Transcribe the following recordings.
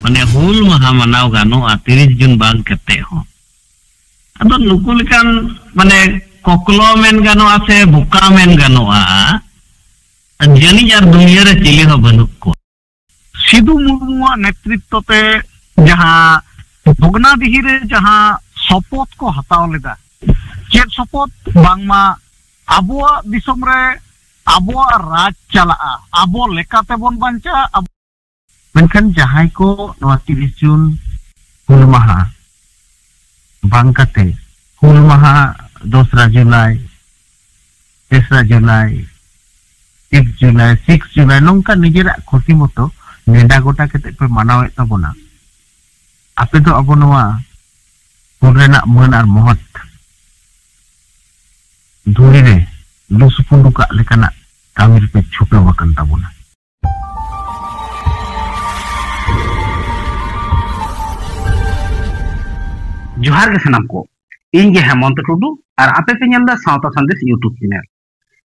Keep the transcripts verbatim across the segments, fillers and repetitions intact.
ᱢᱟᱱᱮ ᱦᱩᱞ ᱢᱟᱦᱟ ᱢᱟᱱᱟᱣ ᱜᱟᱱᱚᱜᱼᱟ ᱛᱤᱨᱤᱥ ᱡᱩᱱ ᱵᱟᱝ ᱠᱟᱛᱮ ᱦᱚᱸ᱾ ᱟᱫᱚ ᱱᱩᱠᱩ ᱞᱮᱠᱟᱱ ᱢᱟᱱᱮ ᱠᱚᱠᱞᱚ ᱢᱮᱱ ᱜᱟᱱᱚᱜᱼᱟ ᱥᱮ ᱵᱚᱠᱟ ᱢᱮᱱ ᱜᱟᱱᱚᱜᱼᱟ, ᱡᱟᱹᱱᱤᱡ ᱟᱨ ᱫᱩᱱᱤᱭᱟᱹ ᱨᱮ ᱪᱤᱞᱤ ᱦᱚᱸ ᱵᱟᱹᱱᱩᱜ ᱠᱚᱣᱟ᱾ ᱥᱤᱫᱩ ᱢᱩᱨᱢᱩᱣᱟᱜ ᱱᱮᱛᱨᱤᱛᱵ ᱛᱮ ᱡᱟᱦᱟᱸ ᱵᱷᱚᱜᱽᱱᱟᱰᱤᱦᱤ ᱨᱮ ᱡᱟᱦᱟᱸ ᱥᱚᱯᱚᱛ ᱠᱚ ᱦᱟᱛᱟᱣ ᱞᱮᱫᱟ, ᱪᱮᱫ ᱥᱚᱯᱚᱛ? ᱵᱟᱝᱢᱟ ᱟᱵᱚᱣᱟᱜ ᱫᱤᱥᱚᱢ ᱨᱮ ᱟᱵᱚᱣᱟᱜ ᱨᱟᱡᱽ ᱪᱟᱞᱟᱜᱼᱟ, ᱟᱵᱚ ᱞᱮᱠᱟᱛᱮᱵᱚᱱ ᱵᱟᱧᱪᱟᱜᱼᱟ, ᱟᱵᱚ ᱢᱮᱱᱠᱷᱟᱱ ᱡᱟᱦᱟᱸᱭ ᱠᱚ ᱱᱚᱣᱟ ᱛᱤᱨᱤᱥ ᱡᱩᱱ ᱦᱩᱞ ᱢᱟᱦᱟ ᱵᱟᱝ ᱠᱟᱛᱮ ᱦᱩᱞ ᱢᱟᱦᱟ ᱫᱚᱥᱨᱟ ᱡᱩᱞᱟᱭ, ᱛᱮᱥᱨᱟ ᱡᱩᱞᱟᱭ, ᱥᱤᱠᱥ ᱡᱩᱞᱟᱭ, ᱥᱤᱠᱥ ᱡᱩᱞᱟᱭ ᱱᱚᱝᱠᱟ ᱱᱤᱡᱮᱨᱟᱜ ᱠᱷᱩᱥᱤ ᱢᱚᱛᱚ ᱱᱮᱰᱟ ᱜᱚᱴᱟ ᱠᱟᱛᱮ ᱯᱮ ᱢᱟᱱᱟᱣᱮᱫ ᱛᱟᱵᱚᱱᱟ, ᱟᱯᱮ ᱫᱚ ᱟᱵᱚ ᱱᱚᱣᱟ ᱦᱩᱞ ᱨᱮᱱᱟᱜ ᱢᱟᱹᱱ ᱟᱨ ᱢᱚᱦᱚᱛ ᱫᱷᱩᱲᱤ ᱨᱮ ᱞᱩᱥᱩᱯᱩᱸᱰᱩ ᱠᱟᱜ ᱞᱮᱠᱟᱱᱟᱜ ᱠᱟᱹᱢᱤ ᱨᱮᱯᱮ ᱪᱷᱩᱴᱟᱹᱣ ᱟᱠᱟᱱ ᱛᱟᱵᱚᱱᱟ᱾ ᱡᱚᱦᱟᱨ ᱜᱮ ᱥᱟᱱᱟᱢ ᱠᱚ, ᱤᱧ ᱜᱮ ᱦᱮᱢᱚᱱᱛ ᱴᱩᱰᱩ ᱟᱨ ᱟᱯᱮ ᱯᱮ ᱧᱮᱞ ᱮᱫᱟ ᱥᱟᱶᱛᱟ ᱥᱟᱸᱫᱮᱥ YouTube ᱪᱮᱱᱮᱞ᱾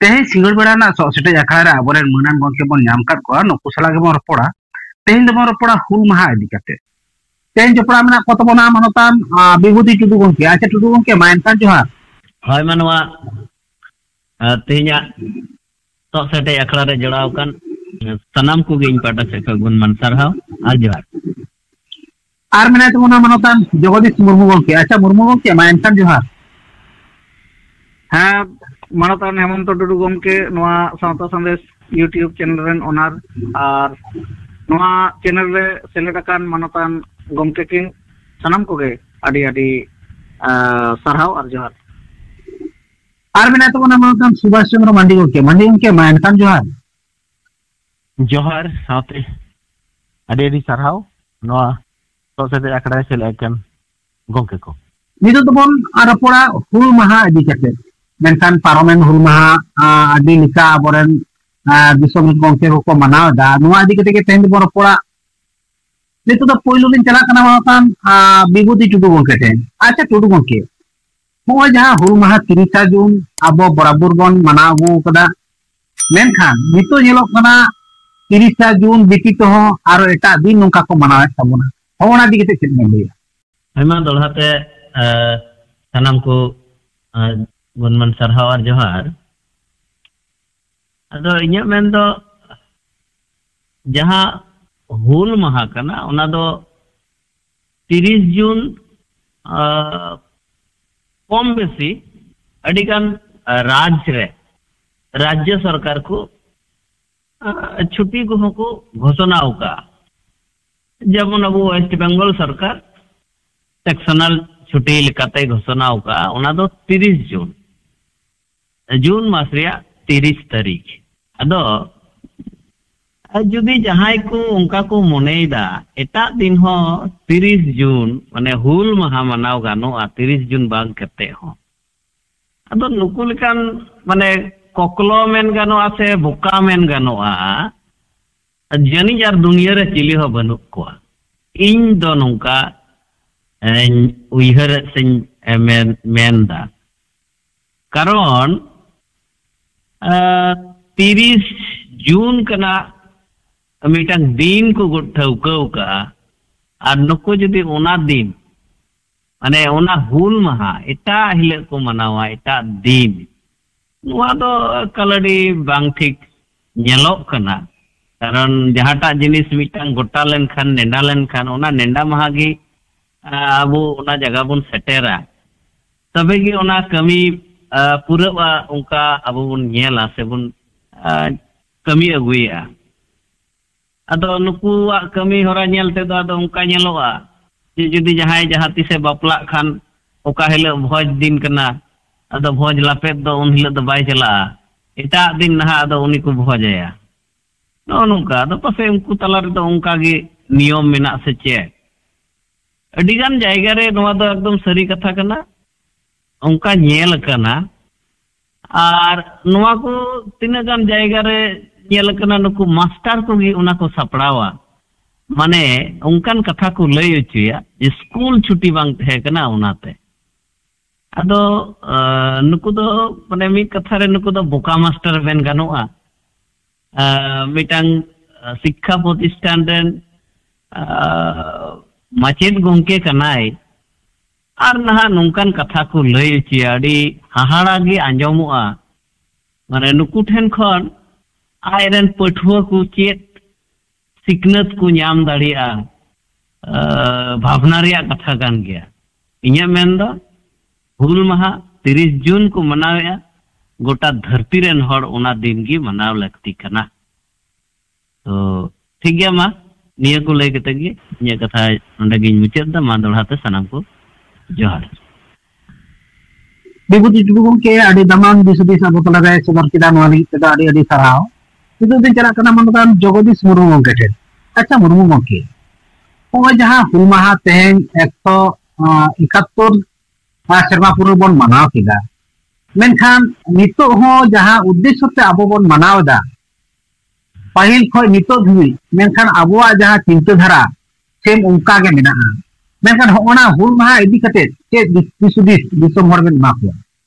ᱛᱮᱦᱮᱧ ᱥᱤᱸᱜᱟᱹᱲ ᱵᱮᱲᱟ ᱨᱮᱱᱟᱜ ᱥᱚᱜ ᱥᱮᱴᱮᱡ ᱟᱠᱷᱲᱟ ᱨᱮ ᱟᱵᱚᱨᱮᱱ ᱢᱟᱹᱱᱟᱱ ᱜᱚᱢᱠᱮ ᱵᱚᱱ ᱧᱟᱢ ᱟᱠᱟᱫ ᱠᱚᱣᱟ, ᱱᱩᱠᱩ ᱥᱟᱞᱟᱜ ᱜᱮᱵᱚᱱ ᱨᱚᱯᱚᱲᱟ᱾ ᱛᱮᱦᱮᱧ ᱫᱚᱵᱚᱱ ᱨᱚᱯᱚᱲᱟ ᱦᱩᱞ ᱢᱟᱦᱟ ᱤᱫᱤ ᱠᱟᱛᱮ᱾ ᱛᱮᱦᱮᱧ ᱡᱚᱯᱲᱟᱣ ᱢᱮᱱᱟᱜ ᱠᱚ ᱛᱟᱵᱚᱱᱟ ᱢᱟᱱᱚᱛᱟᱱ, ᱟ, ᱵᱤᱵᱷᱩᱛᱤ ᱴᱩᱰᱩ ᱜᱚᱢᱠᱮ᱾ ᱟᱪᱪᱷᱟ ᱴᱩᱰᱩ ᱜᱚᱢᱠᱮ, ᱢᱟ ᱮᱱᱠᱷᱟᱱ ᱡᱚᱦᱟᱨ᱾ ᱦᱳᱭ ᱢᱟ, ᱱᱚᱣᱟ, ᱟ, ᱛᱮᱦᱮᱧᱟᱜ ᱥᱚᱜ ᱥᱮᱴᱮᱡ ᱟᱠᱷᱲᱟ ᱨᱮ ᱡᱚᱲᱟᱣ ᱟᱠᱟᱱ ᱥᱟᱱᱟᱢ ᱠᱚᱜᱮ ᱤᱧ ᱯᱟᱦᱴᱟ ᱥᱮᱫ ᱠᱷᱚᱱ ᱜᱩᱱᱢᱟᱱ ᱥᱟᱨᱦᱟᱣ ᱟᱨ ᱡᱚᱦᱟᱨ᱾ ᱟᱨ ᱢᱮᱱᱟᱭ ᱛᱟᱵᱚᱱᱟ ᱢᱟᱱᱚᱛᱟᱱ ᱡᱚᱜᱚᱫᱤᱥ ᱢᱩᱨᱢᱩ ᱜᱚᱢᱠᱮ᱾ ᱟᱪᱪᱷᱟ ᱢᱩᱨᱢᱩ ᱜᱚᱢᱠᱮ, ᱢᱟ ᱮᱱᱠᱷᱟᱱ ᱡᱚᱦᱟᱨ᱾ ᱦᱮᱸ, ᱢᱟᱱᱚᱛᱟᱱ ᱦᱮᱢᱚᱱᱛᱚ ᱴᱩᱰᱩ ᱜᱚᱢᱠᱮ, ᱱᱚᱣᱟ ᱥᱟᱶᱛᱟ ᱥᱟᱸᱫᱮᱥ YouTube ᱪᱮᱱᱮᱞ ᱨᱮᱱ ᱚᱱᱟᱨ ᱟᱨ ᱱᱚᱣᱟ ᱪᱮᱱᱮᱞ ᱨᱮ ᱥᱮᱞᱮᱫ ᱟᱠᱟᱱ ᱢᱟᱱᱚᱛᱟᱱ ᱜᱚᱢᱠᱮ ᱠᱤᱱ ᱥᱟᱱᱟᱢ ᱠᱚᱜᱮ ᱟᱹᱰᱤ ᱟᱹᱰᱤ, ᱟ, ᱥᱟᱨᱦᱟᱣ ᱟᱨ ᱡᱚᱦᱟᱨ᱾ ᱟᱨ ᱢᱮᱱᱟᱭ ᱛᱟᱵᱚᱱᱟ ᱢᱟᱱᱚᱛᱟᱱ ᱥᱩᱵᱷᱟᱥ ᱪᱚᱱᱫᱨᱚ ᱢᱟᱱᱰᱤ ᱜᱚᱢᱠᱮ᱾ ᱢᱟᱱᱰᱤ ᱜᱚᱢᱠᱮ, ᱢᱟ ᱮᱱᱠᱷᱟᱱ ᱡᱚᱦᱟᱨ᱾ ᱡᱚᱦᱟᱨ ᱥᱟᱶᱛᱮ ᱟᱹᱰᱤ ᱟᱹᱰᱤ ᱥᱟᱨᱦᱟᱣ ᱱᱚᱣᱟ ᱥᱚᱜ ᱥᱮᱴᱮᱡ ᱟᱠᱷᱲᱟ ᱨᱮ ᱥᱮᱞᱮᱫ ᱟᱠᱟᱱ ᱜᱚᱢᱠᱮ ᱠᱚ᱾ ᱱᱤᱛᱚᱜ ᱫᱚᱵᱚᱱ ᱨᱚᱯᱚᱲᱟ ᱦᱩᱞ ᱢᱟᱦᱟ ᱤᱫᱤ ᱠᱟᱛᱮ᱾ ᱢᱮᱱᱠᱷᱟᱱ ᱯᱟᱨᱚᱢᱮᱱ ᱦᱩᱞ ᱢᱟᱦᱟ, ᱟ, ᱟᱹᱰᱤ ᱞᱮᱠᱟ ᱟᱵᱚᱨᱮᱱ, ᱟ, ᱫᱤᱥᱚᱢ ᱨᱮᱱ ᱜᱚᱢᱠᱮ ᱠᱚᱠᱚ ᱢᱟᱱᱟᱣ ᱮᱫᱟ᱾ ᱱᱚᱣᱟ ᱤᱫᱤ ᱠᱟᱛᱮ ᱜᱮ ᱛᱮᱦᱮᱧ ᱫᱚᱵᱚᱱ ᱨᱚᱯᱚᱲᱟ᱾ ᱱᱤᱛᱚᱜ ᱫᱚ ᱯᱳᱭᱞᱳ ᱞᱤᱧ ᱪᱟᱞᱟᱜ ᱠᱟᱱᱟ ᱢᱟᱱᱚᱛᱟᱱ, ᱟ, ᱵᱤᱵᱷᱩᱛᱤ ᱴᱩᱰᱩ ᱜᱚᱢᱠᱮ ᱴᱷᱮᱱ᱾ ᱟᱪᱪᱷᱟ ᱴᱩᱰᱩ ᱜᱚᱢᱠᱮ, ᱱᱚᱜᱼᱚᱭ ᱡᱟᱦᱟᱸ ᱦᱩᱞ ᱢᱟᱦᱟ ᱛᱤᱨᱤᱥᱟ ᱡᱩᱱ ᱟᱵᱚ ᱵᱚᱨᱟᱵᱚᱨ ᱵᱚᱱ ᱢᱟᱱᱟᱣ ᱟᱹᱜᱩ ᱟᱠᱟᱫᱟ, ᱢᱮᱱᱠᱷᱟᱱ ᱱᱤᱛᱚᱜ ᱧᱮᱞᱚᱜ ᱠᱟᱱᱟ ᱛᱤᱨᱤᱥᱟ ᱡᱩᱱ ᱵᱮᱛᱤᱛᱚ ᱦᱚᱸ ᱟᱨᱚ ᱮᱴᱟᱜ ᱫᱤᱱ ᱱᱚᱝᱠᱟ ᱠᱚ ᱢᱟᱱᱟᱣᱮᱫ ᱛᱟᱵᱚᱱᱟ᱾ ᱦᱚᱸᱜᱼᱚ ᱚᱱᱟ ᱤᱫᱤ ᱠᱟᱛᱮ ᱪᱮᱫ ᱵᱮᱱ ᱞᱟᱹᱭᱟ? ᱟᱭᱢᱟ ᱫᱚᱦᱲᱟ ᱛᱮ, ᱮ, ᱥᱟᱱᱟᱢ ᱠᱚ, ᱮ, ᱜᱩᱱᱢᱟᱱ ᱥᱟᱨᱦᱟᱣ ᱟᱨ ᱡᱚᱦᱟᱨ᱾ ᱟᱫᱚ ᱤᱧᱟᱹᱜ ᱢᱮᱱ ᱫᱚ, ᱡᱟᱦᱟᱸ ᱦᱩᱞ ᱢᱟᱦᱟ ᱠᱟᱱᱟ, ᱚᱱᱟ ᱫᱚ ᱛᱤᱨᱤᱥ ᱡᱩᱱ, ᱟ, ᱠᱚᱢ ᱵᱮᱥᱤ ᱟᱹᱰᱤᱜᱟᱱ, ᱟ, ᱨᱟᱡᱽ ᱨᱮ, ᱨᱟᱡᱽᱡᱚ ᱥᱚᱨᱠᱟᱨ ᱠᱚ, ᱟ, ᱪᱷᱩᱴᱤ ᱠᱚᱦᱚᱸ ᱠᱚ ᱜᱷᱳᱥᱚᱱᱟ ᱟᱠᱟᱫᱼᱟ᱾ ᱡᱮᱢᱚᱱ ᱟᱵᱚ ᱳᱭᱮᱥᱴ ᱵᱮᱝᱜᱚᱞ ᱥᱚᱨᱠᱟᱨ ᱥᱮᱠᱥᱚᱱᱟᱞ ᱪᱷᱩᱴᱤ ᱞᱮᱠᱟᱛᱮ ᱜᱷᱳᱥᱚᱱᱟ ᱟᱠᱟᱫᱼᱟ, ᱚᱱᱟ ᱫᱚ ᱛᱤᱨᱤᱥ ᱡᱩᱱ, ᱡᱩᱱ ᱢᱟᱥ ᱨᱮᱭᱟᱜ ᱛᱤᱨᱤᱥ ᱛᱟᱹᱨᱤᱠᱷ᱾ ᱟᱫᱚ ᱟᱨ ᱡᱩᱫᱤ ᱡᱟᱦᱟᱸᱭ ᱠᱚ ᱚᱱᱠᱟ ᱠᱚ ᱢᱚᱱᱮᱭᱮᱫᱟ, ᱮᱴᱟᱜ ᱫᱤᱱ ᱦᱚᱸ ᱛᱤᱨᱤᱥ ᱡᱩᱱ, ᱢᱟᱱᱮ ᱦᱩᱞ ᱢᱟᱦᱟ ᱢᱟᱱᱟᱣ ᱜᱟᱱᱚᱜᱼᱟ ᱛᱤᱨᱤᱥ ᱡᱩᱱ ᱵᱟᱝ ᱠᱟᱛᱮ ᱦᱚᱸ, ᱟᱫᱚ ᱱᱩᱠᱩ ᱞᱮᱠᱟᱱ, ᱢᱟᱱᱮ, ᱠᱚᱠᱞᱚ ᱢᱮᱱ ᱜᱟᱱᱚᱜᱼᱟ ᱥᱮ ᱵᱚᱠᱟ ᱢᱮᱱ ᱜᱟᱱᱚᱜᱼᱟ, ᱡᱟᱹᱱᱤᱡ ᱟᱨ ᱫᱩᱱᱤᱭᱟᱹ ᱨᱮ ᱪᱤᱞᱤ ᱦᱚᱸ ᱵᱟᱹᱱᱩᱜ ᱠᱚᱣᱟ᱾ ᱤᱧ ᱫᱚ ᱱᱚᱝᱠᱟ, ᱮᱧ ᱩᱭᱦᱟᱹᱨᱮᱫ ᱥᱮᱧ ᱢᱮᱱ, ᱢᱮᱱᱫᱟ᱾ ᱠᱟᱨᱚᱱ, ᱟᱸ, ᱛᱤᱨᱤᱥ ᱡᱩᱱ ᱠᱟᱱᱟ, ᱢᱤᱫᱴᱟᱝ ᱫᱤᱱ ᱠᱚ ᱜᱚᱴ-, ᱴᱷᱟᱹᱣᱠᱟᱹ ᱟᱠᱟᱫᱼᱟ᱾ ᱟᱨ ᱱᱩᱠᱩ ᱡᱩᱫᱤ ᱚᱱᱟ ᱫᱤᱱ, ᱢᱟᱱᱮ ᱚᱱᱟ ᱦᱩᱞ ᱢᱟᱦᱟ ᱮᱴᱟᱜ ᱦᱤᱞᱳᱜ ᱠᱚ ᱢᱟᱱᱟᱣᱟ, ᱮᱴᱟᱜ ᱫᱤᱱ, ᱱᱚᱣᱟ ᱫᱚ ᱮᱠᱟᱞ ᱟᱹᱰᱤ ᱵᱟᱝ ᱴᱷᱤᱠ ᱧᱮᱞᱚᱜ ᱠᱟᱱᱟ᱾ ᱠᱟᱨᱚᱱ ᱡᱟᱦᱟᱸᱴᱟᱜ ᱡᱤᱱᱤᱥ ᱢᱤᱫᱴᱟᱝ ᱜᱚᱴᱟ ᱞᱮᱱᱠᱷᱟᱱ, ᱱᱮᱰᱟ ᱞᱮᱱᱠᱷᱟᱱ, ᱚᱱᱟ ᱱᱮᱰᱟ ᱢᱟᱦᱟ ᱜᱮ, ᱟ, ᱟᱵᱚ ᱚᱱᱟ ᱡᱟᱭᱜᱟ ᱵᱚᱱ ᱥᱮᱴᱮᱨᱟ, ᱛᱚᱵᱮ ᱜᱮ ᱚᱱᱟ ᱠᱟᱹᱢᱤ, ᱟ, ᱯᱩᱨᱟᱹᱜᱼᱟ, ᱚᱱᱠᱟ ᱟᱵᱚ ᱵᱚᱱ ᱧᱮᱞᱟ ᱥᱮᱵᱚᱱ, ᱟ, ᱠᱟᱹᱢᱤ ᱟᱹᱜᱩᱭᱮᱫᱼᱟ᱾ ᱟᱫᱚ ᱱᱩᱠᱩᱣᱟᱜ ᱠᱟᱹᱢᱤ ᱦᱚᱨᱟ ᱧᱮᱞ ᱛᱮᱫᱚ ᱟᱫᱚ ᱚᱱᱠᱟ ᱧᱮᱞᱚᱜᱼᱟ ᱡᱮ ᱡᱩᱫᱤ ᱡᱟᱦᱟᱸᱭ ᱡᱟᱦᱟᱸ ᱛᱤᱥᱮ ᱵᱟᱯᱞᱟᱜ ᱠᱷᱟᱱ, ᱚᱠᱟ ᱦᱤᱞᱳᱜ ᱵᱷᱚᱡᱽ ᱫᱤᱱ ᱠᱟᱱᱟ, ᱟᱫᱚ ᱵᱷᱚᱡᱽ ᱞᱟᱯᱮᱫ ᱫᱚ ᱩᱱ ᱦᱤᱞᱳᱜ ᱫᱚ ᱵᱟᱭ ᱪᱟᱞᱟᱜᱼᱟ, ᱮᱴᱟᱜ ᱫᱤᱱ ᱱᱟᱦᱟᱜ ᱟᱫᱚ ᱩᱱᱤ ᱠᱚ ᱵᱷᱚᱡᱽ ᱟᱭᱟ᱾ ᱱᱚᱜᱼᱚ ᱱᱚᱝᱠᱟ᱾ ᱟᱫᱚ ᱯᱟᱥᱮᱡ ᱩᱱᱠᱩ ᱛᱟᱞᱟ ᱨᱮᱫᱚ ᱚᱱᱠᱟ ᱜᱮ ᱱᱤᱭᱚᱢ ᱢᱮᱱᱟᱜ ᱥᱮ ᱪᱮᱫ? ᱟᱹᱰᱤ ᱜᱟᱱ ᱡᱟᱭᱜᱟ ᱨᱮ ᱱᱚᱣᱟ ᱫᱚ ᱮᱠᱫᱚᱢ ᱥᱟᱹᱨᱤ ᱠᱟᱛᱷᱟ ᱠᱟᱱᱟ, ᱚᱱᱠᱟ ᱧᱮᱞ ᱟᱠᱟᱱᱟ᱾ ᱟᱨ ᱱᱚᱣᱟ ᱠᱚ ᱛᱤᱱᱟᱹᱜ ᱜᱟᱱ ᱡᱟᱭᱜᱟ ᱨᱮ ᱧᱮᱞ ᱟᱠᱟᱱᱟ, ᱱᱩᱠᱩ ᱢᱟᱥᱴᱟᱨ ᱠᱚᱜᱮ ᱚᱱᱟ ᱠᱚ ᱥᱟᱯᱲᱟᱣᱟ᱾ ᱢᱟᱱᱮ, ᱚᱱᱠᱟᱱ ᱠᱟᱛᱷᱟ ᱠᱚ ᱞᱟᱹᱭ ᱦᱚᱪᱚᱭᱟ ᱡᱮ ᱥᱠᱩᱞ ᱪᱷᱩᱴᱤ ᱵᱟᱝ ᱛᱟᱦᱮᱸ ᱠᱟᱱᱟ, ᱚᱱᱟᱛᱮ᱾ ᱟᱫᱚ, ᱟ, ᱱᱩᱠᱩ ᱫᱚ, ᱢᱟᱱᱮ, ᱢᱤᱫ ᱠᱟᱛᱷᱟ ᱨᱮ ᱱᱩᱠᱩ ᱫᱚ ᱵᱚᱠᱟ ᱢᱟᱥᱴᱟᱨ ᱢᱮᱱ ᱜᱟᱱᱚᱜᱼᱟ᱾ ᱟ, ᱢᱤᱫᱴᱟᱝ ᱥᱤᱠᱠᱷᱟ ᱯᱨᱚᱛᱤᱥᱴᱷᱟᱱ ᱨᱮᱱ ᱟᱨ ᱢᱟᱪᱮᱫ ᱜᱚᱢᱠᱮ ᱠᱟᱱᱟᱭ, ᱟᱨ ᱱᱟᱦᱟᱜ ᱱᱚᱝᱠᱟᱱ ᱠᱟᱛᱷᱟ ᱠᱚ ᱞᱟᱹᱭ ᱦᱚᱪᱚᱭᱟ, ᱟᱹᱰᱤ ᱦᱟᱦᱟᱲᱟ ᱜᱮ ᱟᱸᱡᱚᱢᱚᱜᱼᱟ᱾ ᱢᱟᱱᱮ ᱱᱩᱠᱩ ᱴᱷᱮᱱ ᱠᱷᱚᱱ ᱟᱡᱨᱮᱱ ᱯᱟᱹᱴᱷᱩᱣᱟᱹ ᱠᱚ ᱪᱮᱫ ᱥᱤᱠᱷᱱᱟᱹᱛ ᱠᱚ ᱧᱟᱢ ᱫᱟᱲᱮᱭᱟᱜᱼᱟ, ᱵᱷᱟᱵᱽᱱᱟ ᱨᱮᱭᱟᱜ ᱠᱟᱛᱷᱟ ᱠᱟᱱ ᱜᱮᱭᱟ᱾ ᱤᱧᱟᱹᱜ ᱢᱮᱱ ᱫᱚ, ᱦᱩᱞ ᱢᱟᱦᱟ ᱛᱤᱨᱤᱥ ᱡᱩᱱ ᱠᱚ ᱢᱟᱱᱟᱣᱮᱫᱼᱟ, ᱜᱚᱴᱟ ᱫᱷᱟᱹᱨᱛᱤ ᱨᱮᱱ ᱦᱚᱲ ᱚᱱᱟ ᱫᱤᱱ ᱜᱮ ᱢᱟᱱᱟᱣ ᱞᱟᱹᱠᱛᱤ ᱠᱟᱱᱟ᱾ ᱛᱚ ᱴᱷᱤᱠ ᱜᱮᱭᱟ, ᱢᱟ ᱱᱤᱭᱟᱹ ᱠᱚ ᱞᱟᱹᱭ ᱠᱟᱛᱮ ᱜᱮ ᱤᱧᱟᱹᱜ ᱠᱟᱛᱷᱟ ᱱᱚᱸᱰᱮ ᱜᱤᱧ ᱢᱩᱪᱟᱹᱫ ᱮᱫᱟ᱾ ᱢᱟ ᱫᱚᱦᱲᱟ ᱛᱮ ᱥᱟᱱᱟᱢ ᱠᱚ ᱡᱚᱦᱟᱨ᱾ ᱵᱤᱵᱷᱩᱛᱤ ᱴᱩᱰᱩ ᱜᱚᱢᱠᱮ, ᱟᱹᱰᱤ ᱫᱟᱢᱟᱱ ᱫᱤᱥ ᱦᱩᱫᱤᱥ ᱟᱵᱚ ᱛᱟᱞᱟᱨᱮ ᱥᱚᱫᱚᱨ ᱠᱮᱫᱟ, ᱱᱚᱣᱟ ᱞᱟᱹᱜᱤᱫ ᱛᱮᱫᱚ ᱟᱹᱰᱤ ᱟᱹᱰᱤ ᱥᱟᱨᱦᱟᱣ᱾ ᱱᱤᱛᱚᱜ ᱫᱚᱧ ᱪᱟᱞᱟᱜ ᱠᱟᱱᱟ ᱢᱟᱱᱚᱛᱟᱱ ᱡᱚᱜᱚᱫᱤᱥ ᱢᱩᱨᱢᱩ ᱜᱚᱢᱠᱮ ᱴᱷᱮᱱ᱾ ᱟᱪᱪᱷᱟ ᱢᱩᱨᱢᱩ ᱜᱚᱢᱠᱮ, ᱱᱚᱜᱼᱚᱭ ᱡᱟᱦᱟᱸ ᱦᱩᱞ ᱢᱟᱦᱟ ᱛᱮᱦᱮᱧ ᱮᱠᱥᱚ ᱮᱠᱟᱛᱛᱳᱨ ᱥᱮᱨᱢᱟ ᱯᱩᱨᱟᱹ ᱵᱚᱱ ᱢᱟᱱᱟᱣ ᱠᱮᱫᱟ, ᱢᱮᱱᱠᱷᱟᱱ ᱱᱤᱛᱚᱜ ᱦᱚᱸ ᱡᱟᱦᱟᱸ ᱩᱫᱽᱫᱮᱥᱥᱚ ᱛᱮ ᱟᱵᱚ ᱵᱚᱱ ᱢᱟᱱᱟᱣ ᱮᱫᱟ, ᱯᱟᱹᱦᱤᱞ ᱠᱷᱚᱱ ᱱᱤᱛᱚᱜ ᱫᱷᱟᱹᱵᱤᱡ, ᱢᱮᱱᱠᱷᱟᱱ ᱟᱵᱚᱣᱟᱜ ᱡᱟᱦᱟᱸ ᱪᱤᱱᱛᱟᱹ ᱫᱷᱟᱨᱟ ᱥᱮᱢ ᱚᱱᱠᱟ ᱜᱮ ᱢᱮᱱᱟᱜᱼᱟ᱾ ᱢᱮᱱᱠᱷᱟᱱ ᱦᱚᱸᱜᱼᱚ ᱱᱟ ᱦᱩᱞ ᱢᱟᱦᱟ ᱤᱫᱤ ᱠᱟᱛᱮ ᱪᱮᱫ ᱫᱤᱥ ᱦᱩᱫᱤᱥ ᱫᱤᱥᱚᱢ ᱦᱚᱲ ᱵᱮᱱ ᱮᱢᱟ ᱠᱚᱣᱟ,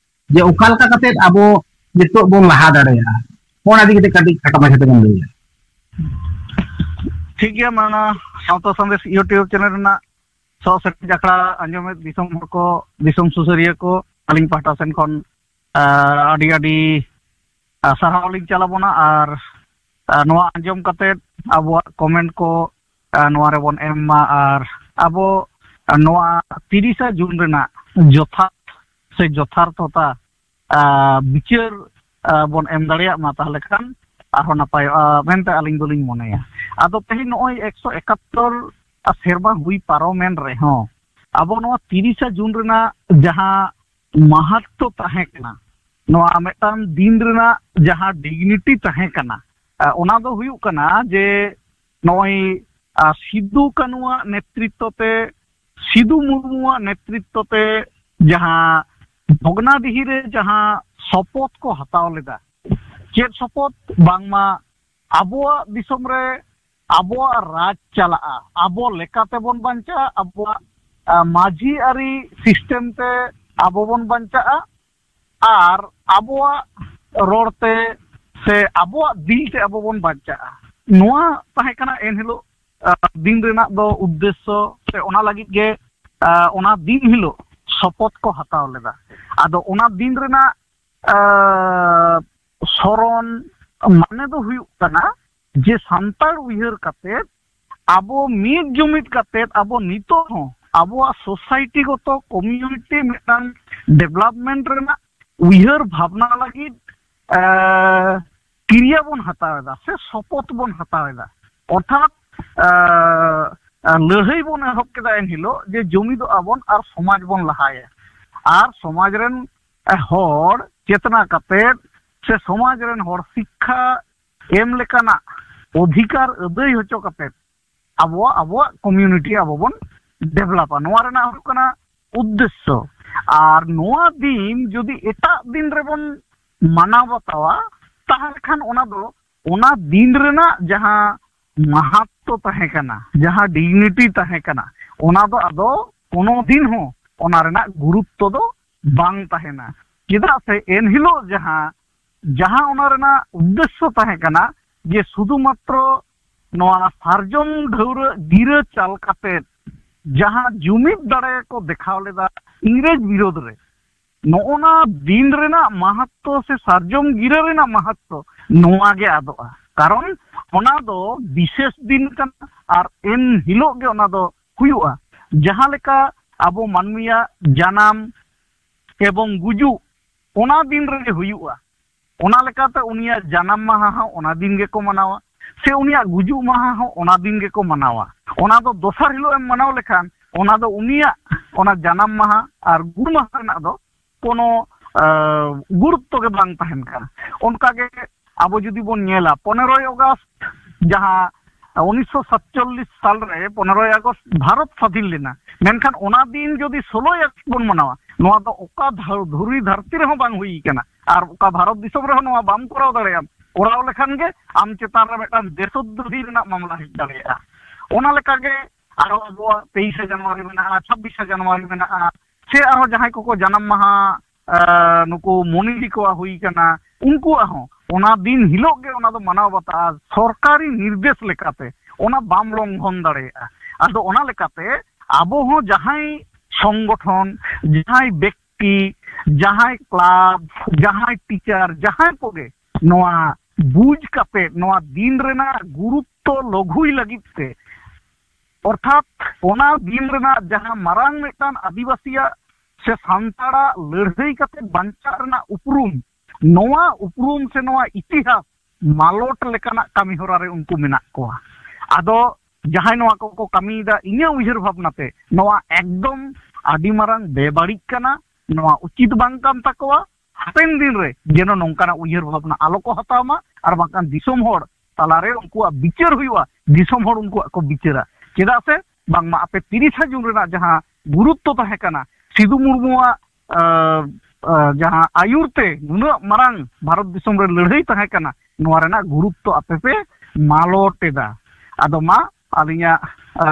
ᱡᱮ ᱚᱠᱟ ᱞᱮᱠᱟ ᱠᱟᱛᱮ ᱟᱵᱚ ᱱᱤᱛᱚᱜ ᱵᱚᱱ ᱞᱟᱦᱟ ᱫᱟᱲᱮᱭᱟᱜᱼᱟ? ᱚᱱᱟ ᱤᱫᱤ ᱠᱟᱛᱮ ᱠᱟᱹᱴᱤᱡ ᱠᱷᱟᱴᱚ ᱢᱟᱪᱷᱟ ᱛᱮᱵᱚᱱ ᱞᱟᱹᱭᱟ᱾ ᱴᱷᱤᱠ ᱜᱮᱭᱟ, ᱢᱟ ᱱᱚᱣᱟ ᱥᱟᱶᱛᱟ ᱥᱟᱸᱫᱮᱥ YouTube ᱪᱮᱱᱮᱞ ᱨᱮᱱᱟᱜ ᱥᱚᱦ ᱥᱮᱴᱮᱡ ᱟᱠᱷᱲᱟ ᱟᱸᱡᱚᱢᱮᱫ ᱫᱤᱥᱚᱢ ᱦᱚᱲ ᱠᱚ, ᱫᱤᱥᱚᱢ ᱥᱩᱥᱟᱹᱨᱤᱭᱟᱹ ᱠᱚ, ᱟᱹᱞᱤᱧ ᱯᱟᱦᱴᱟ ᱥᱮᱱ ᱠᱷᱚᱱ ᱟᱨ ᱟᱹᱰᱤ ᱟᱹᱰᱤ ᱟᱨ ᱥᱟᱨᱦᱟᱣ ᱞᱤᱧ ᱪᱟᱞ ᱟᱵᱚᱱᱟ᱾ ᱟᱨ ᱟᱨ ᱱᱚᱣᱟ ᱟᱸᱡᱚᱢ ᱠᱟᱛᱮ ᱟᱵᱚᱣᱟᱜ ᱠᱚᱢᱮᱱᱴ ᱠᱚ ᱟᱨ ᱱᱚᱣᱟ ᱨᱮᱵᱚᱱ ᱮᱢ ᱢᱟ᱾ ᱟᱨ ᱟᱵᱚ ᱱᱚᱣᱟ ᱛᱤᱨᱤᱥᱟ ᱡᱩᱱ ᱨᱮᱱᱟᱜ ᱡᱚᱛᱷᱟᱛ ᱥᱮ ᱡᱚᱛᱷᱟᱨᱛᱷᱚᱛᱟ ᱟᱨ ᱵᱤᱪᱟᱹᱨ ᱟᱨ ᱵᱚᱱ ᱮᱢ ᱫᱟᱲᱮᱭᱟᱜ ᱢᱟ, ᱛᱟᱦᱚᱞᱮ ᱠᱷᱟᱱ ᱟᱨᱦᱚᱸ ᱱᱟᱯᱟᱭᱚᱜᱼᱟ ᱢᱮᱱᱛᱮ ᱟᱹᱞᱤᱧ ᱫᱚᱞᱤᱧ ᱢᱚᱱᱮᱭᱟ᱾ ᱟᱫᱚ ᱛᱮᱦᱮᱧ ᱱᱚᱜᱼᱚᱭ ᱮᱠᱥᱚ ᱮᱠᱟᱛᱛᱳᱨ ᱥᱮᱨᱢᱟ ᱦᱩᱭ ᱯᱟᱨᱚᱢᱮᱱ ᱨᱮᱦᱚᱸ ᱟᱵᱚ ᱱᱚᱣᱟ ᱛᱤᱨᱤᱥᱟ ᱡᱩᱱ ᱨᱮᱱᱟᱜ ᱡᱟᱦᱟᱸ ᱢᱟᱦᱟᱛᱛᱚ ᱛᱟᱦᱮᱸ ᱠᱟᱱᱟ, ᱱᱚᱣᱟ ᱢᱤᱫᱴᱟᱝ ᱫᱤᱱ ᱨᱮᱱᱟᱜ ᱡᱟᱦᱟᱸ ᱰᱤᱜᱽᱱᱤᱴᱤ ᱛᱟᱦᱮᱸ ᱠᱟᱱᱟ, ᱟᱨ ᱚᱱᱟ ᱫᱚ ᱦᱩᱭᱩᱜ ᱠᱟᱱᱟ ᱡᱮ ᱱᱚᱜᱼᱚᱭ ᱟᱨ ᱥᱤᱫᱩ ᱠᱟᱹᱱᱩᱣᱟᱜ ᱱᱮᱛᱨᱤᱛᱛᱚ ᱛᱮ, ᱥᱤᱫᱩ ᱢᱩᱨᱢᱩᱣᱟᱜ ᱱᱮᱛᱨᱤᱛᱛᱚ ᱛᱮ ᱡᱟᱦᱟᱸ ᱵᱷᱚᱜᱽᱱᱟᱰᱤᱦᱤ ᱨᱮ ᱡᱟᱦᱟᱸ ᱥᱚᱯᱚᱛ ᱠᱚ ᱦᱟᱛᱟᱣ ᱞᱮᱫᱟ, ᱪᱮᱫ ᱥᱚᱯᱚᱛ? ᱵᱟᱝᱢᱟ ᱟᱵᱚᱣᱟᱜ ᱫᱤᱥᱚᱢ ᱨᱮ ᱟᱵᱚᱣᱟᱜ ᱨᱟᱡᱽ ᱪᱟᱞᱟᱜᱼᱟ, ᱟᱵᱚ ᱞᱮᱠᱟ ᱛᱮᱵᱚᱱ ᱵᱟᱧᱪᱟᱜᱼᱟ, ᱟᱵᱚᱣᱟᱜ ᱟᱨ ᱢᱟᱹᱡᱷᱤ ᱟᱹᱨᱤ ᱥᱤᱥᱴᱮᱢ ᱛᱮ ᱟᱵᱚ ᱵᱚᱱ ᱵᱟᱧᱪᱟᱜᱼᱟ, ᱟᱨ ᱟᱵᱚᱣᱟᱜ ᱨᱚᱲ ᱛᱮ ᱥᱮ ᱟᱵᱚᱣᱟᱜ ᱫᱤᱞ ᱛᱮ ᱟᱵᱚ ᱵᱚᱱ ᱵᱟᱧᱪᱟᱜᱼᱟ᱾ ᱱᱚᱣᱟ ᱛᱟᱦᱮᱸ ᱠᱟᱱᱟ ᱮᱱᱦᱤᱞᱳᱜ ᱫᱤᱱ ᱨᱮᱱᱟᱜ ᱫᱚ ᱩᱫᱽᱫᱮᱥᱥᱚ, ᱥᱮ ᱚᱱᱟ ᱞᱟᱹᱜᱤᱫ ᱜᱮ ᱚᱱᱟ ᱫᱤᱱ ᱦᱤᱞᱳᱜ ᱥᱚᱯᱚᱛ ᱠᱚ ᱦᱟᱛᱟᱣ ᱞᱮᱫᱟ᱾ ᱟᱫᱚ ᱚᱱᱟ ᱫᱤᱱ ᱨᱮᱱᱟᱜ ᱥᱚᱨᱚᱱ ᱢᱟᱱᱮ ᱫᱚ ᱦᱩᱭᱩᱜ ᱠᱟᱱᱟ ᱡᱮ ᱥᱟᱱᱛᱟᱲ ᱩᱭᱦᱟᱹᱨ ᱠᱟᱛᱮ ᱟᱵᱚ ᱢᱤᱫ ᱡᱩᱢᱤᱫ ᱠᱟᱛᱮ ᱟᱵᱚ ᱱᱤᱛᱚᱜ ᱦᱚᱸ ᱟᱵᱚᱣᱟᱜ ᱥᱳᱥᱟᱭᱤᱴᱤ ᱜᱚᱛᱚ ᱠᱚᱢᱤᱭᱩᱱᱤᱴᱤ ᱢᱤᱫᱴᱟᱝ ᱰᱮᱵᱷᱞᱚᱯᱢᱮᱱᱴ ᱨᱮᱱᱟᱜ ᱩᱭᱦᱟᱹᱨ ᱵᱷᱟᱵᱽᱱᱟ ᱞᱟᱹᱜᱤᱫ ᱠᱤᱨᱤᱭᱟ ᱵᱚᱱ ᱦᱟᱛᱟᱣ ᱮᱫᱟ ᱥᱮ ᱥᱚᱯᱚᱛ ᱵᱚᱱ ᱦᱟᱛᱟᱣ ᱮᱫᱟ᱾ ᱚᱨᱛᱷᱟᱛ ᱞᱟᱹᱲᱦᱟᱹᱭ ᱵᱚᱱ ᱮᱦᱚᱵ ᱠᱮᱫᱟ ᱮᱱᱦᱤᱞᱳᱜ ᱡᱮ ᱡᱩᱢᱤᱫᱚᱜ ᱟᱵᱚᱱ ᱟᱨ ᱥᱚᱢᱟᱡᱽ ᱵᱚᱱ ᱞᱟᱦᱟᱭᱟ᱾ ᱟᱨ ᱥᱚᱢᱟᱡᱽ ᱨᱮᱱ ᱦᱚᱲ ᱪᱮᱛᱱᱟ ᱠᱟᱛᱮ ᱥᱮ ᱥᱚᱢᱟᱡᱽ ᱨᱮᱱ ᱦᱚᱲ ᱥᱤᱠᱠᱷᱟ ᱮᱢ ᱞᱮᱠᱟᱱᱟᱜ ᱚᱫᱷᱤᱠᱟᱨ ᱟᱹᱫᱟᱹᱭ ᱦᱚᱪᱚ ᱠᱟᱛᱮ ᱟᱵᱚᱣᱟᱜ ᱟᱵᱚᱣᱟᱜ ᱠᱚᱢᱤᱭᱩᱱᱤᱴᱤ ᱟᱵᱚ ᱵᱚᱱ ᱰᱮᱵᱷᱞᱚᱯᱟ, ᱱᱚᱣᱟ ᱨᱮᱱᱟᱜ ᱦᱩᱭᱩᱜ ᱠᱟᱱᱟ ᱩᱫᱽᱫᱮᱥᱥᱚ᱾ ᱟᱨ ᱱᱚᱣᱟ ᱫᱤᱱ ᱡᱩᱫᱤ ᱮᱴᱟᱜ ᱫᱤᱱ ᱨᱮᱵᱚᱱ ᱢᱟᱱᱟᱣ ᱵᱟᱛᱟᱣᱟ, ᱛᱟᱦᱚᱞᱮ ᱠᱷᱟᱱ ᱚᱱᱟ ᱫᱚ ᱚᱱᱟ ᱫᱤᱱ ᱨᱮᱱᱟᱜ ᱡᱟᱦᱟᱸ ᱢᱟᱦᱟᱛᱛᱚ ᱛᱟᱦᱮᱸ ᱠᱟᱱᱟ, ᱡᱟᱦᱟᱸ ᱰᱤᱜᱽᱱᱤᱴᱤ ᱛᱟᱦᱮᱸ ᱠᱟᱱᱟ, ᱚᱱᱟ ᱫᱚ ᱟᱫᱚ ᱠᱳᱱᱳ ᱫᱤᱱ ᱦᱚᱸ ᱚᱱᱟ ᱨᱮᱱᱟᱜ ᱜᱩᱨᱩᱛᱛᱚ ᱫᱚ ᱵᱟᱝ ᱛᱟᱦᱮᱱᱟ᱾ ᱪᱮᱫᱟᱜ ᱥᱮ ᱮᱱᱦᱤᱞᱳᱜ ᱡᱟᱦᱟᱸ ᱡᱟᱦᱟᱸ ᱚᱱᱟ ᱨᱮᱱᱟᱜ ᱩᱫᱽᱫᱮᱥᱥᱚ ᱛᱟᱦᱮᱸ ᱠᱟᱱᱟ ᱡᱮ ᱥᱩᱫᱷᱩ ᱢᱟᱛᱨᱚ ᱱᱚᱣᱟ ᱥᱟᱨᱡᱚᱢ ᱰᱷᱟᱹᱣᱨᱟᱹᱜ ᱜᱤᱨᱟᱹ ᱪᱟᱞ ᱠᱟᱛᱮ ᱡᱟᱦᱟᱸ ᱡᱩᱢᱤᱫ ᱫᱟᱲᱮ ᱠᱚ ᱫᱮᱠᱷᱟᱣ ᱞᱮᱫᱟ ᱤᱝᱨᱮᱡᱽ ᱵᱤᱨᱳᱫᱷ ᱨᱮ, ᱱᱚᱜᱼᱚᱱᱟ ᱫᱤᱱ ᱨᱮᱱᱟᱜ ᱢᱟᱦᱟᱛᱛᱚ ᱥᱮ ᱥᱟᱨᱡᱚᱢ ᱜᱤᱨᱟᱹ ᱨᱮᱱᱟᱜ ᱢᱟᱦᱟᱛᱛᱚ ᱱᱚᱣᱟ ᱜᱮ ᱟᱫᱚᱜᱼᱟ᱾ ᱠᱟᱨᱚᱱ ᱚᱱᱟ ᱫᱚ ᱵᱤᱥᱮᱥ ᱫᱤᱱ ᱠᱟᱱᱟ ᱟᱨ ᱮᱱ ᱦᱤᱞᱳᱜ ᱜᱮ ᱚᱱᱟ ᱫᱚ ᱦᱩᱭᱩᱜᱼᱟ᱾ ᱡᱟᱦᱟᱸ ᱞᱮᱠᱟ ᱟᱵᱚ ᱢᱟᱹᱱᱢᱤᱭᱟᱜ ᱡᱟᱱᱟᱢ ᱮᱵᱚᱝ ᱜᱩᱡᱩᱜ ᱚᱱᱟ ᱫᱤᱱ ᱨᱮᱜᱮ ᱦᱩᱭᱩᱜᱼᱟ, ᱚᱱᱟ ᱞᱮᱠᱟᱛᱮ ᱩᱱᱤᱭᱟᱜ ᱡᱟᱱᱟᱢ ᱢᱟᱦᱟ ᱦᱚᱸ ᱚᱱᱟ ᱫᱤᱱ ᱜᱮᱠᱚ ᱢᱟᱱᱟᱣᱟ, ᱥᱮ ᱩᱱᱤᱭᱟᱜ ᱜᱩᱡᱩᱜ ᱢᱟᱦᱟ ᱦᱚᱸ ᱚᱱᱟ ᱫᱤᱱ ᱜᱮᱠᱚ ᱢᱟᱱᱟᱣᱟ᱾ ᱚᱱᱟ ᱫᱚ ᱫᱚᱥᱟᱨ ᱦᱤᱞᱳᱜ ᱮᱢ ᱢᱟᱱᱟᱣ ᱞᱮᱠᱷᱟᱱ ᱚᱱᱟ ᱫᱚ ᱩᱱᱤᱭᱟᱜ ᱚᱱᱟ ᱡᱟᱱᱟᱢ ᱢᱟᱦᱟ ᱟᱨ ᱜᱩᱨ ᱢᱟᱦᱟ ᱨᱮᱱᱟᱜ ᱫᱚ ᱠᱳᱱᱳ ᱜᱩᱨᱩᱛᱛᱚ ᱜᱮ ᱵᱟᱝ ᱛᱟᱦᱮᱱ ᱠᱟᱱᱟ᱾ ᱚᱱᱠᱟᱜᱮ ᱟᱵᱚ ᱡᱩᱫᱤ ᱵᱚᱱ ᱧᱮᱞᱟ, ᱯᱚᱱᱮᱨᱚᱭ ᱚᱜᱟᱥᱴ ᱡᱟᱦᱟᱸ ᱩᱱᱤᱥᱥᱚ ᱥᱟᱛᱪᱚᱞᱞᱤᱥ ᱥᱟᱞ ᱨᱮ ᱯᱚᱱᱮᱨᱚᱭ ᱟᱜᱚᱥᱴ ᱵᱷᱟᱨᱚᱛ ᱥᱟᱫᱷᱤᱱ ᱞᱮᱱᱟ, ᱢᱮᱱᱠᱷᱟᱱ ᱚᱱᱟ ᱫᱤᱱ ᱡᱩᱫᱤ ᱥᱳᱞᱳᱭ ᱟᱜᱚᱥᱴ ᱵᱚᱱ ᱢᱟᱱᱟᱣᱟ, ᱱᱚᱣᱟ ᱫᱚ ᱚᱠᱟ ᱫᱷᱟᱨ- ᱫᱷᱩᱲᱤ ᱫᱷᱟᱹᱨᱛᱤ ᱨᱮᱦᱚᱸ ᱵᱟᱝ ᱦᱩᱭ ᱠᱟᱱᱟ᱾ ᱟᱨ ᱚᱠᱟ ᱵᱷᱟᱨᱚᱛ ᱫᱤᱥᱚᱢ ᱨᱮᱦᱚᱸ ᱱᱚᱣᱟ ᱵᱟᱢ ᱠᱚᱨᱟᱣ ᱫᱟᱲᱮᱭᱟᱜᱼᱟ᱾ ᱠᱚᱨᱟᱣ ᱞᱮᱠᱷᱟᱱ ᱜᱮ ᱟᱢ ᱪᱮᱛᱟᱱ ᱨᱮ ᱢᱤᱫᱴᱟᱝ ᱫᱮᱥᱚᱫᱽᱨᱳᱦᱤ ᱨᱮᱱᱟᱜ ᱢᱟᱢᱞᱟ ᱦᱮᱡ ᱫᱟᱲᱮᱭᱟᱜᱼᱟ᱾ ᱚᱱᱟ ᱞᱮᱠᱟᱜᱮ ᱟᱨᱚ ᱟᱵᱚᱣᱟᱜ ᱛᱮᱭᱤᱥᱮ ᱡᱟᱱᱩᱣᱟᱨᱤ ᱢᱮᱱᱟᱜᱼᱟ, ᱪᱷᱟᱵᱵᱤᱥᱮ ᱡᱟᱱᱩᱣᱟᱨᱤ ᱢᱮᱱᱟᱜᱼᱟ, ᱥᱮ ᱟᱨᱦᱚᱸ ᱡᱟᱦᱟᱸᱭ ᱠᱚᱠᱚ ᱡᱟᱱᱟᱢ ᱢᱟᱦᱟ ᱱᱩᱠᱩ ᱢᱚᱱᱤᱡᱤ ᱠᱚᱣᱟᱜ ᱦᱩᱭ ᱠᱟᱱᱟ, ᱩᱱᱠᱩᱣᱟᱜ ᱦᱚᱸ ᱚᱱᱟ ᱫᱤᱱ ᱦᱤᱞᱳᱜ ᱜᱮ ᱚᱱᱟ ᱫᱚ ᱢᱟᱱᱟᱣ ᱵᱟᱛᱟᱜᱼᱟ, ᱥᱚᱨᱠᱟᱨᱤ ᱱᱤᱨᱫᱮᱥ ᱞᱮᱠᱟᱛᱮ ᱚᱱᱟ ᱵᱟᱢ ᱞᱚᱝᱜᱷᱚᱱ ᱫᱟᱲᱮᱭᱟᱜᱼᱟ᱾ ᱟᱫᱚ ᱚᱱᱟ ᱞᱮᱠᱟᱛᱮ ᱟᱵᱚ ᱦᱚᱸ ᱡᱟᱦᱟᱸᱭ ᱥᱚᱝᱜᱚᱴᱷᱚᱱ, ᱡᱟᱦᱟᱸᱭ ᱵᱮᱠᱛᱤ, ᱡᱟᱦᱟᱸᱭ ᱠᱞᱟᱵᱽ, ᱡᱟᱦᱟᱸᱭ ᱴᱤᱪᱟᱨ, ᱡᱟᱦᱟᱸᱭ ᱠᱚᱜᱮ ᱱᱚᱣᱟ ᱵᱩᱡᱽ ᱠᱟᱛᱮ ᱱᱚᱣᱟ ᱫᱤᱱ ᱨᱮᱱᱟᱜ ᱜᱩᱨᱩᱛᱛᱚ ᱞᱚᱜᱷᱩᱭ ᱞᱟᱹᱜᱤᱫ ᱛᱮ, ᱚᱨᱛᱷᱟᱛ ᱚᱱᱟ ᱫᱤᱱ ᱨᱮᱱᱟᱜ ᱡᱟᱦᱟᱸ ᱢᱟᱨᱟᱝ ᱢᱤᱫᱴᱟᱝ ᱟᱹᱫᱤᱵᱟᱹᱥᱤᱭᱟᱜ ᱥᱮ ᱥᱟᱱᱛᱟᱲᱟᱜ ᱞᱟᱹᱲᱦᱟᱹᱭ ᱠᱟᱛᱮ ᱵᱟᱧᱪᱟᱜ ᱨᱮᱱᱟᱜ ᱩᱯᱨᱩᱢ, ᱱᱚᱣᱟ ᱩᱯᱨᱩᱢ ᱥᱮ ᱱᱚᱣᱟ ᱤᱛᱤᱦᱟᱥ ᱢᱟᱞᱚᱴ ᱞᱮᱠᱟᱱᱟᱜ ᱠᱟᱹᱢᱤ ᱦᱚᱨᱟ ᱨᱮ ᱩᱱᱠᱩ ᱢᱮᱱᱟᱜ ᱠᱚᱣᱟ᱾ ᱟᱫᱚ ᱡᱟᱦᱟᱸᱭ ᱱᱚᱣᱟ ᱠᱚᱠᱚ ᱠᱟᱹᱢᱤᱭᱮᱫᱟ, ᱤᱧᱟᱹᱜ ᱩᱭᱦᱟᱹᱨ ᱵᱷᱟᱵᱽᱱᱟ ᱛᱮ ᱱᱚᱣᱟ ᱮᱠᱫᱚᱢ ᱟᱹᱰᱤ ᱢᱟᱨᱟᱝ ᱵᱮᱵᱟᱹᱲᱤᱡ ᱠᱟᱱᱟ, ᱱᱚᱣᱟ ᱩᱪᱤᱛ ᱵᱟᱝ ᱠᱟᱱ ᱛᱟᱠᱚᱣᱟ᱾ ᱦᱟᱯᱮᱱ ᱫᱤᱱ ᱨᱮ ᱡᱮᱱᱚ ᱱᱚᱝᱠᱟᱱᱟᱜ ᱩᱭᱦᱟᱹᱨ ᱵᱷᱟᱵᱽᱱᱟ ᱟᱞᱚ ᱠᱚ ᱦᱟᱛᱟᱣ ᱢᱟ, ᱟᱨ ᱵᱟᱝᱠᱷᱟᱱ ᱫᱤᱥᱚᱢ ᱦᱚᱲ ᱛᱟᱞᱟᱨᱮ ᱩᱱᱠᱩᱣᱟᱜ ᱵᱤᱪᱟᱹᱨ ᱦᱩᱭᱩᱜᱼᱟ, ᱫᱤᱥᱚᱢ ᱦᱚᱲ ᱩᱱᱠᱩᱣᱟᱜ ᱠᱚ ᱵᱤᱪᱟᱹᱨᱟ᱾ ᱪᱮᱫᱟᱜ ᱥᱮ ᱵᱟᱝᱢᱟ ᱟᱯᱮ ᱛᱤᱨᱤᱥᱟ ᱡᱩᱱ ᱨᱮᱱᱟᱜ ᱡᱟᱦᱟᱸ ᱜᱩᱨᱩᱛᱛᱚ ᱛᱟᱦᱮᱸ ᱠᱟᱱᱟ, ᱥᱤᱫᱩ ᱢᱩᱨᱢᱩᱣᱟᱜ ᱟᱸ, ᱟᱸ, ᱡᱟᱦᱟᱸ ᱟᱹᱭᱩᱨ ᱛᱮ ᱱᱩᱱᱟᱹᱜ ᱢᱟᱨᱟᱝ ᱵᱷᱟᱨᱚᱛ ᱫᱤᱥᱚᱢ ᱨᱮ ᱞᱟᱹᱲᱦᱟᱹᱭ ᱛᱟᱦᱮᱸ ᱠᱟᱱᱟ, ᱱᱚᱣᱟ ᱨᱮᱱᱟᱜ ᱜᱩᱨᱩᱛᱛᱚ ᱟᱯᱮ ᱯᱮ ᱢᱟᱞᱚᱴ ᱮᱫᱟ᱾ ᱟᱫᱚ ᱢᱟ, ᱟᱹᱞᱤᱧᱟᱜ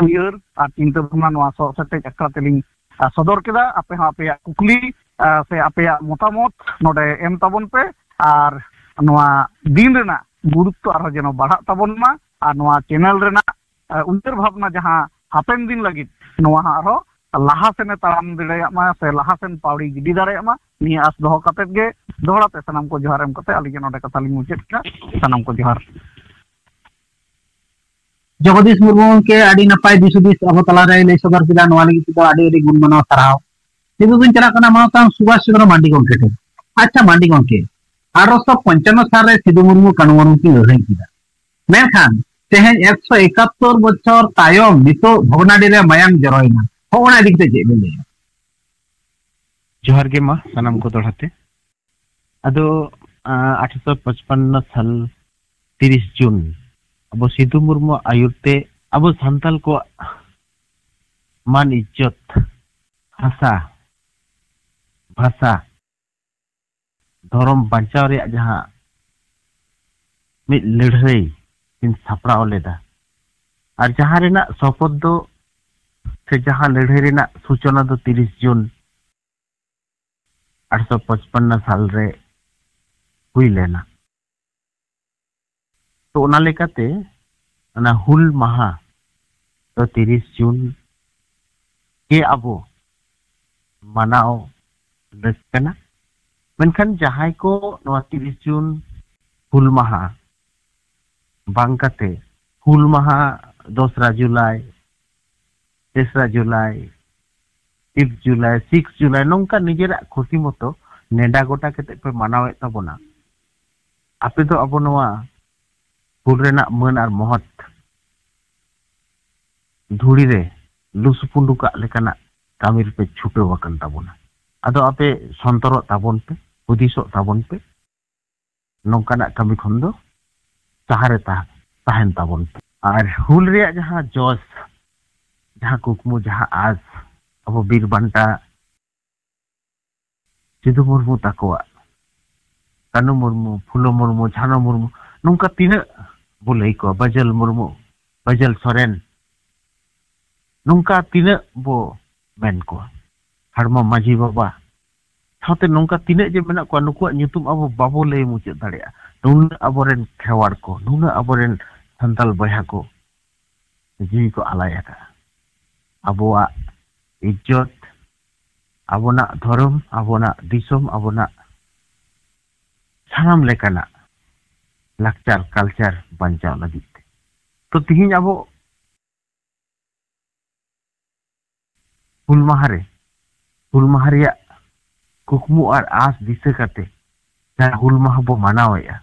ᱩᱭᱦᱟᱹᱨ ᱟᱨ ᱪᱤᱱᱛᱟᱹ ᱵᱷᱟᱵᱽᱱᱟ ᱱᱚᱣᱟ ᱥᱚᱦᱚ ᱥᱮᱴᱮᱡ ᱟᱠᱷᱲᱟ ᱛᱮᱞᱤᱧ, ᱟᱸ, ᱥᱚᱫᱚᱨ ᱠᱮᱫᱟ᱾ ᱟᱯᱮ ᱦᱚᱸ ᱟᱯᱮᱭᱟᱜ ᱠᱩᱠᱞᱤ, ᱟᱸ, ᱥᱮ ᱟᱯᱮᱭᱟᱜ ᱢᱚᱛᱟᱢᱚᱛ ᱱᱚᱰᱮ ᱮᱢ ᱛᱟᱵᱚᱱ ᱯᱮ, ᱟᱨ ᱱᱚᱣᱟ ᱫᱤᱱ ᱨᱮᱱᱟᱜ ᱜᱩᱨᱩᱛᱛᱚ ᱟᱨᱦᱚᱸ ᱡᱮᱱᱚ ᱵᱟᱲᱦᱟᱜ ᱛᱟᱵᱚᱱ ᱢᱟ, ᱟᱨ ᱱᱚᱣᱟ ᱪᱮᱱᱮᱞ ᱨᱮᱱᱟᱜ, ᱟᱸ, ᱩᱭᱦᱟᱹᱨ ᱵᱷᱟᱵᱽᱱᱟ ᱡᱟᱦᱟᱸ ᱦᱟᱯᱮᱱ ᱫᱤᱱ ᱞᱟᱹᱜᱤᱫ ᱱᱚᱣᱟ ᱦᱚᱸ ᱟᱨᱦᱚᱸ ᱞᱟᱦᱟ ᱥᱮᱱᱮ ᱛᱟᱲᱟᱢ ᱫᱟᱲᱮᱭᱟᱜ ᱢᱟ ᱥᱮ ᱞᱟᱦᱟ ᱥᱮᱱ ᱯᱟᱣᱲᱤ ᱜᱤᱰᱤ ᱫᱟᱲᱮᱭᱟᱜ ᱢᱟ, ᱱᱤᱭᱟᱹ ᱟᱸᱥ ᱫᱚᱦᱚ ᱠᱟᱛᱮᱫ ᱜᱮ ᱫᱚᱦᱲᱟ ᱛᱮ ᱥᱟᱱᱟᱢ ᱠᱚ ᱡᱚᱦᱟᱨ ᱮᱢ ᱠᱟᱛᱮ ᱟᱹᱞᱤᱧ ᱱᱚᱰᱮ ᱠᱟᱛᱷᱟ ᱞᱤᱧ ᱢᱩᱪᱟᱹᱫ ᱠᱮᱫᱟ᱾ ᱥᱟᱱᱟᱢ ᱠᱚ ᱡᱚᱦᱟᱨ᱾ ᱡᱚᱜᱚᱫᱤᱥ ᱢᱩᱨᱢᱩ ᱜᱚᱢᱠᱮ ᱟᱹᱰᱤ ᱱᱟᱯᱟᱭ ᱫᱤᱥ ᱦᱩᱫᱤᱥ ᱟᱵᱚ ᱛᱟᱞᱟᱨᱮᱭ ᱞᱟᱹᱭ ᱥᱚᱫᱚᱨ ᱠᱮᱫᱟ, ᱱᱚᱣᱟ ᱞᱟᱹᱜᱤᱫ ᱛᱮᱫᱚ ᱟᱹᱰᱤ ᱟᱹᱰᱤ ᱜᱩᱱ ᱢᱟᱱᱟᱣ ᱥᱟᱨᱦᱟᱣ᱾ ᱱᱤᱛᱚᱜ ᱫᱚᱧ ᱪᱟᱞᱟᱜ ᱠᱟᱱᱟ ᱢᱟᱱᱚᱛᱟᱱ ᱥᱩᱵᱷᱟᱥ ᱪᱚᱸᱫᱽᱨᱚ ᱢᱟᱱᱰᱤ ᱜᱚᱢᱠᱮ ᱴᱷᱮᱱ᱾ ᱟᱪᱪᱷᱟ ᱢᱟᱱᱰᱤ ᱜᱚᱢᱠᱮ, ᱟᱴᱷᱨᱚᱥᱚ ᱯᱚᱧᱪᱟᱱᱱᱚ ᱥᱟᱞ ᱨᱮ ᱥᱤᱫᱩ ᱢᱩᱨᱢᱩ ᱠᱟᱹᱱᱩ ᱢᱩᱨᱢᱩ ᱠᱤᱱ ᱞᱟᱹᱲᱦᱟᱹᱭ ᱠᱮᱫᱟ, ᱢᱮᱱᱠᱷᱟᱱ ᱛᱮᱦᱮᱧ ᱮᱠᱥᱚ ᱮᱠᱟᱛᱛᱳᱨ ᱵᱚᱪᱷᱚᱨ ᱛᱟᱭᱚᱢ ᱱᱤᱛᱚᱜ ᱵᱷᱚᱜᱽᱱᱟᱰᱤ ᱨᱮ ᱢᱟᱭᱟᱢ ᱡᱚᱨᱚᱭᱮᱱᱟ, ᱦᱚᱸ ᱚᱱᱟ ᱤᱫᱤ ᱠᱟᱛᱮ ᱪᱮᱫ ᱵᱮᱱ ᱞᱟᱹᱭᱟ? ᱡᱚᱦᱟᱨ ᱜᱮ ᱢᱟ ᱥᱟᱱᱟᱢ ᱠᱚ ᱫᱚᱲᱦᱟ ᱛᱮ᱾ ᱟᱫᱚ, ᱟᱸ, ᱟᱴᱷᱨᱚᱥᱚ ᱯᱚᱪᱯᱟᱱᱱᱚ ᱥᱟᱞ ᱛᱤᱨᱤᱥ ᱡᱩᱱ ᱟᱵᱚ ᱥᱤᱫᱩ ᱢᱩᱨᱢᱩᱣᱟᱜ ᱟᱹᱭᱩᱨ ᱛᱮ ᱟᱵᱚ ᱥᱟᱱᱛᱟᱞ ᱠᱚᱣᱟᱜ ᱢᱟᱱ ᱤᱡᱽᱡᱚᱛ, ᱦᱟᱥᱟ, ᱵᱷᱟᱥᱟ, ᱫᱷᱚᱨᱚᱢ ᱵᱟᱧᱪᱟᱣ ᱨᱮᱭᱟᱜ ᱡᱟᱦᱟᱸ ᱢᱤᱫ ᱞᱟᱹᱲᱦᱟᱹᱭ ᱠᱤᱱ ᱥᱟᱯᱲᱟᱣ ᱞᱮᱫᱟ, ᱟᱨ ᱡᱟᱦᱟᱸ ᱨᱮᱱᱟᱜ ᱥᱚᱯᱚᱛ ᱫᱚ ᱥᱮ ᱡᱟᱦᱟᱸ ᱞᱟᱹᱲᱦᱟᱹᱭ ᱨᱮᱱᱟᱜ ᱥᱩᱪᱚᱱᱟ ᱫᱚ ᱛᱤᱨᱤᱥ ᱡᱩᱱ ᱟᱴᱷᱨᱚᱥᱚ ᱯᱚᱪᱯᱟᱱᱱᱚ ᱥᱟᱞ ᱨᱮ ᱦᱩᱭ ᱞᱮᱱᱟ᱾ ᱛᱚ, ᱚᱱᱟ ᱞᱮᱠᱟᱛᱮ ᱚᱱᱟ ᱦᱩᱞ ᱢᱟᱦᱟ ᱫᱚ ᱛᱤᱨᱤᱥ ᱡᱩᱱ ᱜᱮ ᱟᱵᱚ ᱢᱟᱱᱟᱣ ᱞᱟᱹᱠ ᱠᱟᱱᱟ᱾ ᱢᱮᱱᱠᱷᱟᱱ ᱡᱟᱦᱟᱸᱭ ᱠᱚ ᱱᱚᱣᱟ ᱛᱤᱨᱤᱥ ᱡᱩᱱ ᱦᱩᱞ ᱢᱟᱦᱟ ᱵᱟᱝ ᱠᱟᱛᱮ ᱦᱩᱞ ᱢᱟᱦᱟ ᱫᱚᱥᱨᱟ ᱡᱩᱞᱟᱭ, ᱛᱮᱥᱨᱟ ᱡᱩᱞᱟᱭ, ᱯᱷᱤᱯᱛᱷ ᱡᱩᱞᱟᱭ, ᱥᱤᱠᱥ ᱡᱩᱞᱟᱭ, ᱱᱚᱝᱠᱟ ᱱᱤᱡᱮᱨᱟᱜ ᱠᱷᱩᱥᱤ ᱢᱚᱛᱚ ᱱᱮᱰᱟ ᱜᱚᱴᱟ ᱠᱟᱛᱮ ᱯᱮ ᱢᱟᱱᱟᱣᱮᱫ ᱛᱟᱵᱚᱱᱟ᱾ ᱟᱯᱮ ᱫᱚ ᱟᱵᱚ ᱱᱚᱣᱟ ᱦᱩᱞ ᱨᱮᱱᱟᱜ ᱢᱟᱹᱱ ᱟᱨ ᱢᱚᱦᱚᱛ ᱫᱷᱩᱲᱤ ᱨᱮ ᱞᱩᱥᱩᱯᱩᱸᱰᱩ ᱠᱟᱜ ᱞᱮᱠᱟᱱᱟᱜ ᱠᱟᱹᱢᱤ ᱨᱮᱯᱮ ᱪᱷᱩᱴᱟᱹᱣ ᱟᱠᱟᱱ ᱛᱟᱵᱚᱱᱟ᱾ ᱟᱫᱚ ᱟᱯᱮ ᱥᱚᱱᱛᱚᱨᱚᱜ ᱛᱟᱵᱚᱱ ᱯᱮ, ᱦᱩᱫᱤᱥᱚᱜ ᱛᱟᱵᱚᱱ ᱯᱮ, ᱱᱚᱝᱠᱟᱱᱟᱜ ᱠᱟᱹᱢᱤ ᱠᱷᱚᱱ ᱫᱚ ᱥᱟᱦᱟᱨᱮ ᱛᱟᱦᱮᱸ ᱛᱟᱦᱮᱱ ᱛᱟᱵᱚᱱ ᱯᱮ᱾ ᱟᱨ ᱦᱩᱞ ᱨᱮᱭᱟᱜ ᱡᱟᱦᱟᱸ ᱡᱚᱥ, ᱡᱟᱦᱟᱸ ᱠᱩᱠᱢᱩ, ᱡᱟᱦᱟᱸ ᱟᱥ, ᱟᱵᱚ ᱵᱤᱨ ᱵᱟᱱᱴᱟ ᱥᱤᱫᱷᱩ ᱢᱩᱨᱢᱩ ᱛᱟᱠᱚᱣᱟᱜ, ᱠᱟᱹᱱᱩ ᱢᱩᱨᱢᱩ, ᱯᱷᱩᱞᱳ ᱢᱩᱨᱢᱩ, ᱡᱷᱟᱱᱚ ᱢᱩᱨᱢᱩ, ᱱᱚᱝᱠᱟ ᱛᱤᱱᱟᱹᱜ ᱵᱚ ᱞᱟᱹᱭ ᱠᱚᱣᱟ, ᱵᱟᱡᱟᱞ ᱢᱩᱨᱢᱩ, ᱵᱟᱡᱟᱞ ᱥᱚᱨᱮᱱ, ᱱᱚᱝᱠᱟ ᱛᱤᱱᱟᱹᱜ ᱵᱚ ᱢᱮᱱ ᱠᱚᱣᱟ, ᱦᱟᱲᱢᱟ ᱢᱟᱹᱡᱷᱤ ᱵᱟᱵᱟ, ᱥᱟᱶᱛᱮ ᱱᱚᱝᱠᱟ ᱛᱤᱱᱟᱹᱜ ᱡᱮ ᱢᱮᱱᱟᱜ ᱠᱚᱣᱟ, ᱱᱩᱠᱩᱣᱟᱜ ᱧᱩᱛᱩᱢ ᱟᱵᱚ ᱵᱟᱵᱚ ᱞᱟᱹᱭ ᱢᱩᱪᱟᱹᱫ ᱫᱟᱲᱮᱭᱟᱜᱼᱟ᱾ ᱱᱩᱱᱟᱹᱜ ᱟᱵᱚᱨᱮᱱ ᱠᱷᱮᱣᱟᱲ ᱠᱚ, ᱱᱩᱱᱟᱹᱜ ᱟᱵᱚᱨᱮᱱ ᱥᱟᱱᱛᱟᱞ ᱵᱚᱭᱦᱟ ᱠᱚ ᱡᱤᱣᱤ ᱠᱚ ᱟᱞᱟᱭ ᱟᱠᱟᱫᱼᱟ ᱟᱵᱚᱣᱟᱜ ᱤᱡᱽᱡᱚᱛ, ᱟᱵᱚᱱᱟᱜ ᱫᱷᱚᱨᱚᱢ, ᱟᱵᱚᱱᱟᱜ ᱫᱤᱥᱚᱢ, ᱟᱵᱚᱱᱟᱜ ᱥᱟᱱᱟᱢ ᱞᱮᱠᱟᱱᱟᱜ ᱞᱟᱠᱪᱟᱨ, ᱠᱟᱞᱪᱟᱨ ᱵᱟᱧᱪᱟᱣ ᱞᱟᱹᱜᱤᱫ ᱛᱮ᱾ ᱛᱚ, ᱛᱤᱦᱤᱧ ᱟᱵᱚ ᱦᱩᱞ ᱢᱟᱦᱟ ᱨᱮ, ᱦᱩᱞ ᱢᱟᱦᱟ ᱨᱮᱭᱟᱜ ᱠᱩᱠᱢᱩ ᱟᱨ ᱟᱸᱥ ᱫᱤᱥᱟᱹ ᱠᱟᱛᱮ ᱡᱟᱦᱟᱸ ᱦᱩᱞ ᱢᱟᱦᱟ ᱵᱚ ᱢᱟᱱᱟᱣᱮᱫᱼᱟ,